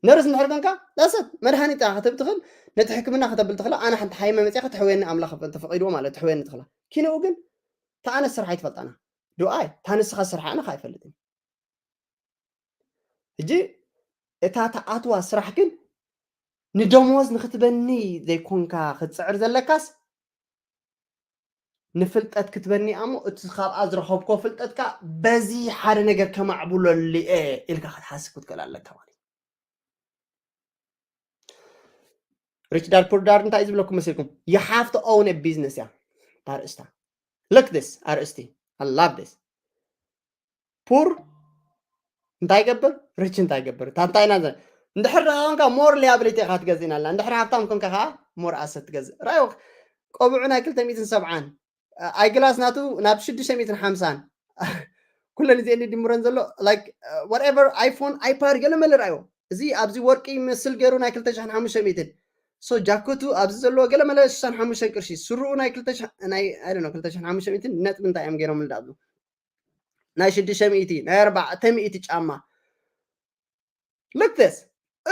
ነርስ እንድሕር ኮንካ ዳሰት መድሃኒት ኢኻ ክትብ ትኽእል ነቲ ሕክምና ከተብል ትኽእላ ኣነ ሓንቲ ሓይመ መፅያ ከተሕወየኒ ኣምላኽ ተፈቂድዎ ማለት ተሕወየኒ ትኽእላ ኪንኡ ግን ተኣነ ስራሕ ኣይትፈልጣና ዱኣይ ታንስኻ ስራሕ ኣነ ኣይፈልጥን ሕጂ እታ ተኣትዋ ስራሕ ግን ንደሞዝ ንክትበኒ ዘይኮንካ ክትፅዕር ዘለካስ ንፍልጠት ክትበኒ እሞ እቲ ካብኣ ዝረኸብኮ ፍልጠትካ በዚ ሓደ ነገር ከማዕብለሉ እየ ኢልካ ክትሓስብ ክትክእል ኣለካ ማለት Rich Dad Poor Dad እንታይ ዝብለኩም መሲልኩም you have to own a business እያ ኣርእስታ look this ኣርእስቲ I love this poor እንታይ ይገብር rich እንታይ ይገብር ታንታይና እንድሕር ደኣ ኮንካ more liability ኢኻ ትገዝእና ኣላ እንድሕር ሃብታም ኮንካ ከዓ more asset ትገዝእ ራዮ ቆብዑ ናይ ክልተ ሚእትን ሰብዓን ኣይግላስ ናቱ ናብ ሽዱሽተ ሚእትን ሓምሳን ኩለን እዚአን ድምረን ዘሎ like whatever iPhone iPad ገለ መለ ራዮ እዚ ኣብዚ ወርቂ ይመስል ገይሩ ናይ ክልተ ሽሕን ሓሙሽተ ሚእትን so ጃክቱ ኣብዚ ዘለዎ ገለ መለ ሽሳን ሓሙሽተን ቅርሺ ስሩኡ ናይ ክልተ ሽሕ ናይ I don't know ክልተ ሽሕን ሓሙሽተ ሚእትን ነጥቢ እንታይ እዮም ገይሮም እንዳብሉ ናይ ሽዱሽተ ሚእቲ ናይ ኣርባዕተ ሚእቲ ጫማ look this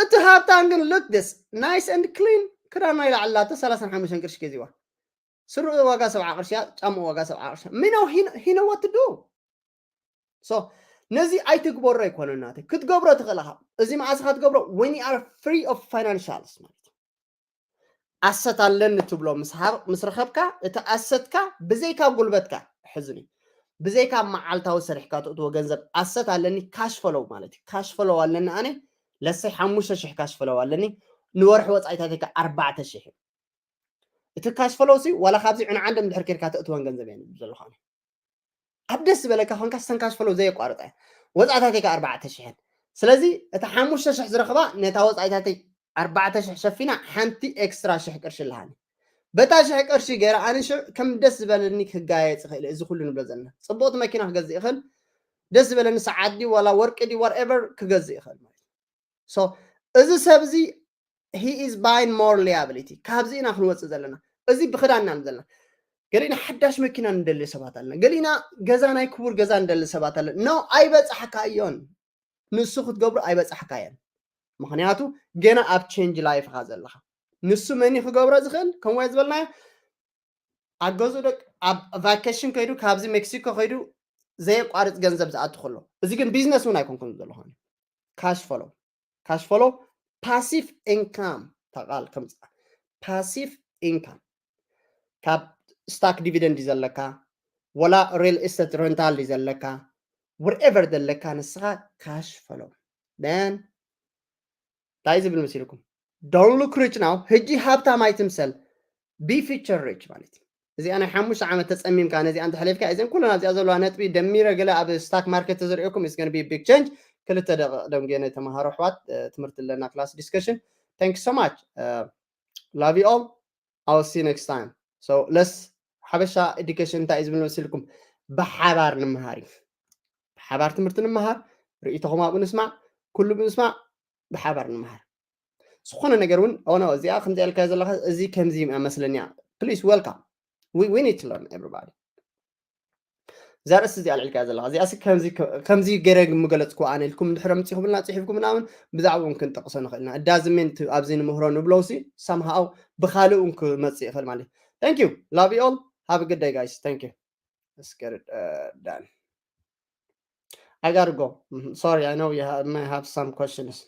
እቲ ሃብታም ግን look this nice and clean ክዳን ናይ ላዕላተ ሰላሳን ሓሙሽተን ቅርሺ ገዚዋ ስሩኡ ዋጋ ሰብዓ ቅርሺ ጫማ ዋጋ ሰብዓ ቅርሺ ሚኖ he know what to do so ነዚ ኣይትግበሮ ኣይኮነ ናተይ ክትገብሮ ትኽእልኻ እዚ መዓስኻ ትገብሮ when you are free of financials ማለት ኣሰት ኣለኒ ትብሎ ምስ ረኸብካ እቲ ኣሰትካ ብዘይካ ጉልበትካ ሕዝኒ ብዘይካ መዓልታዊ ሰሪሕካ ትእትዎ ገንዘብ ኣሰት ኣለኒ ካሽ ፈሎው ማለት እዩ ካሽ ፈሎው ኣለኒ ኣነ ለሰይ ሓሙሽተ ሽሕ ካሽ ፈሎው ኣለኒ ንወርሒ ወፃኢታትካ ኣርባዕተ ሽሕ እዩ እቲ ካሽ ፈሎው ሲ ዋላ ካብዚ ዕንዓንደ ምድሕር ኬድካ ተእትወን ገንዘብ እየን ዘለኻ ኣብ ደስ ዝበለካ ኮንካ ስተን ካሽ ፈሎው ዘየቋርጠ ወፃእታተይ ከ ኣርባዕተ ሽሕን ስለዚ እታ ሓሙሽተ ሽሕ ዝረኽባ ነታ ወፃኢታተይ ኣርባዕተ ሽሕ ሸፊና ሓንቲ ኤክስትራ ሽሕ ቅርሺ ኣለሃኒ በታ ሽሕ ቅርሺ ገይረ ኣነ ሽዕ ከም ደስ ዝበለኒ ክጋየፅ ይኽእል እዚ ኩሉ ንብሎ ዘለና ፅቡቕቲ መኪና ክገዝእ ይኽእል ደስ ዝበለኒ ሰዓት ዲ ዋላ ወርቂ ዲ whatever ክገዝእ ይኽእል ማለት so እዚ ሰብ እዚ he is buying more liability ካብዚ ኢና ክንወፅእ ዘለና እዚ ብክዳንና ዘለና ገሊና ሓዳሽ መኪና ንደሊ ሰባት ኣለና ገሊና ገዛ ናይ ክቡር ገዛ ንደሊ ሰባት ኣለና no ኣይበፃሕካዮን ንሱ ክትገብሩ ኣይበፃሕካዮን ምክንያቱ ገና ኣብ change life ኻ ዘለካ ንሱ መን ክገብሮ ዝኽእል ከምኡ ዝበልናዮ ኣገዙ ደቅ ኣብ ቫኬሽን ከይዱ ካብዚ ሜክሲኮ ከይዱ ዘየቋርፅ ገንዘብ ዝኣቱ ከሎ እዚ ግን ቢዝነስ እውን ኣይኮንኩም ዘለኹ ካሽ ፈሎ ካሽ ፈሎ ፓሲቭ ኢንካም ተቃል ከምፃ ፓሲቭ ኢንካም ካብ ስታክ ዲቪደንድ ዘለካ ወላ ሪል ኤስቴት ረንታል ዘለካ whatever ዘለካ ንስኻ ካሽ ፈሎ ን እንታይ ዝብል መሲልኩም don't look rich now ሕጂ ሃብታም ኣይትምሰል be future rich ማለት እዩ እዚኣ ናይ ሓሙሽተ ዓመት ተፀሚምካ ነዚኣ እንተሕሊፍካ እዘን ኩለን ኣብዚኣ ዘለዋ ነጥቢ ደሚረ ገለ ኣብ ስታክ ማርኬት ተዝርእየኩም is gonna be big change ክልተ ደቂቕ ደንጌነ ተምሃሮ ኣሕዋት ትምህርቲ ኣለና class discussion thank you so much love you all I will see you next time so let's ሓበሻ education እንታይ እዩ ዝብል መሲልኩም ብሓባር ንምሃር እዩ ብሓባር ትምህርቲ ንምሃር ርእይቶኹም ኣብኡ ንስማዕ ኩሉ ብምስማዕ ብሓባር ንምሃር ዝኾነ ነገር እውን ኦኖ እዚኣ ከምዚ ያልካ ዘለካ እዚ ከምዚ መስለኛ please welcome we, we need to learn everybody እዛ ርእሲ እዚኣ ኣልዒልካ ዘለኻ እዚኣ ከምዚ ገይረ ምገለፅኩ ኣነ ኢልኩም እንድሕር ኣምፂኹምልና ፅሒፍኩም ምናምን ብዛዕባኡ ክንጠቕሶ ንኽእል ኢና። እዳዝሜን ኣብዚ ንምህሮ ንብሎ ሲ ሳምሃው ብካልእ እውን ክመፅእ ይኽእል ማለት እዩ። Thank you, love you all, have a good day guys, thank you. Let's get it uh, done. I gotta go. Mhm. Sorry, I know you have, may have some questions.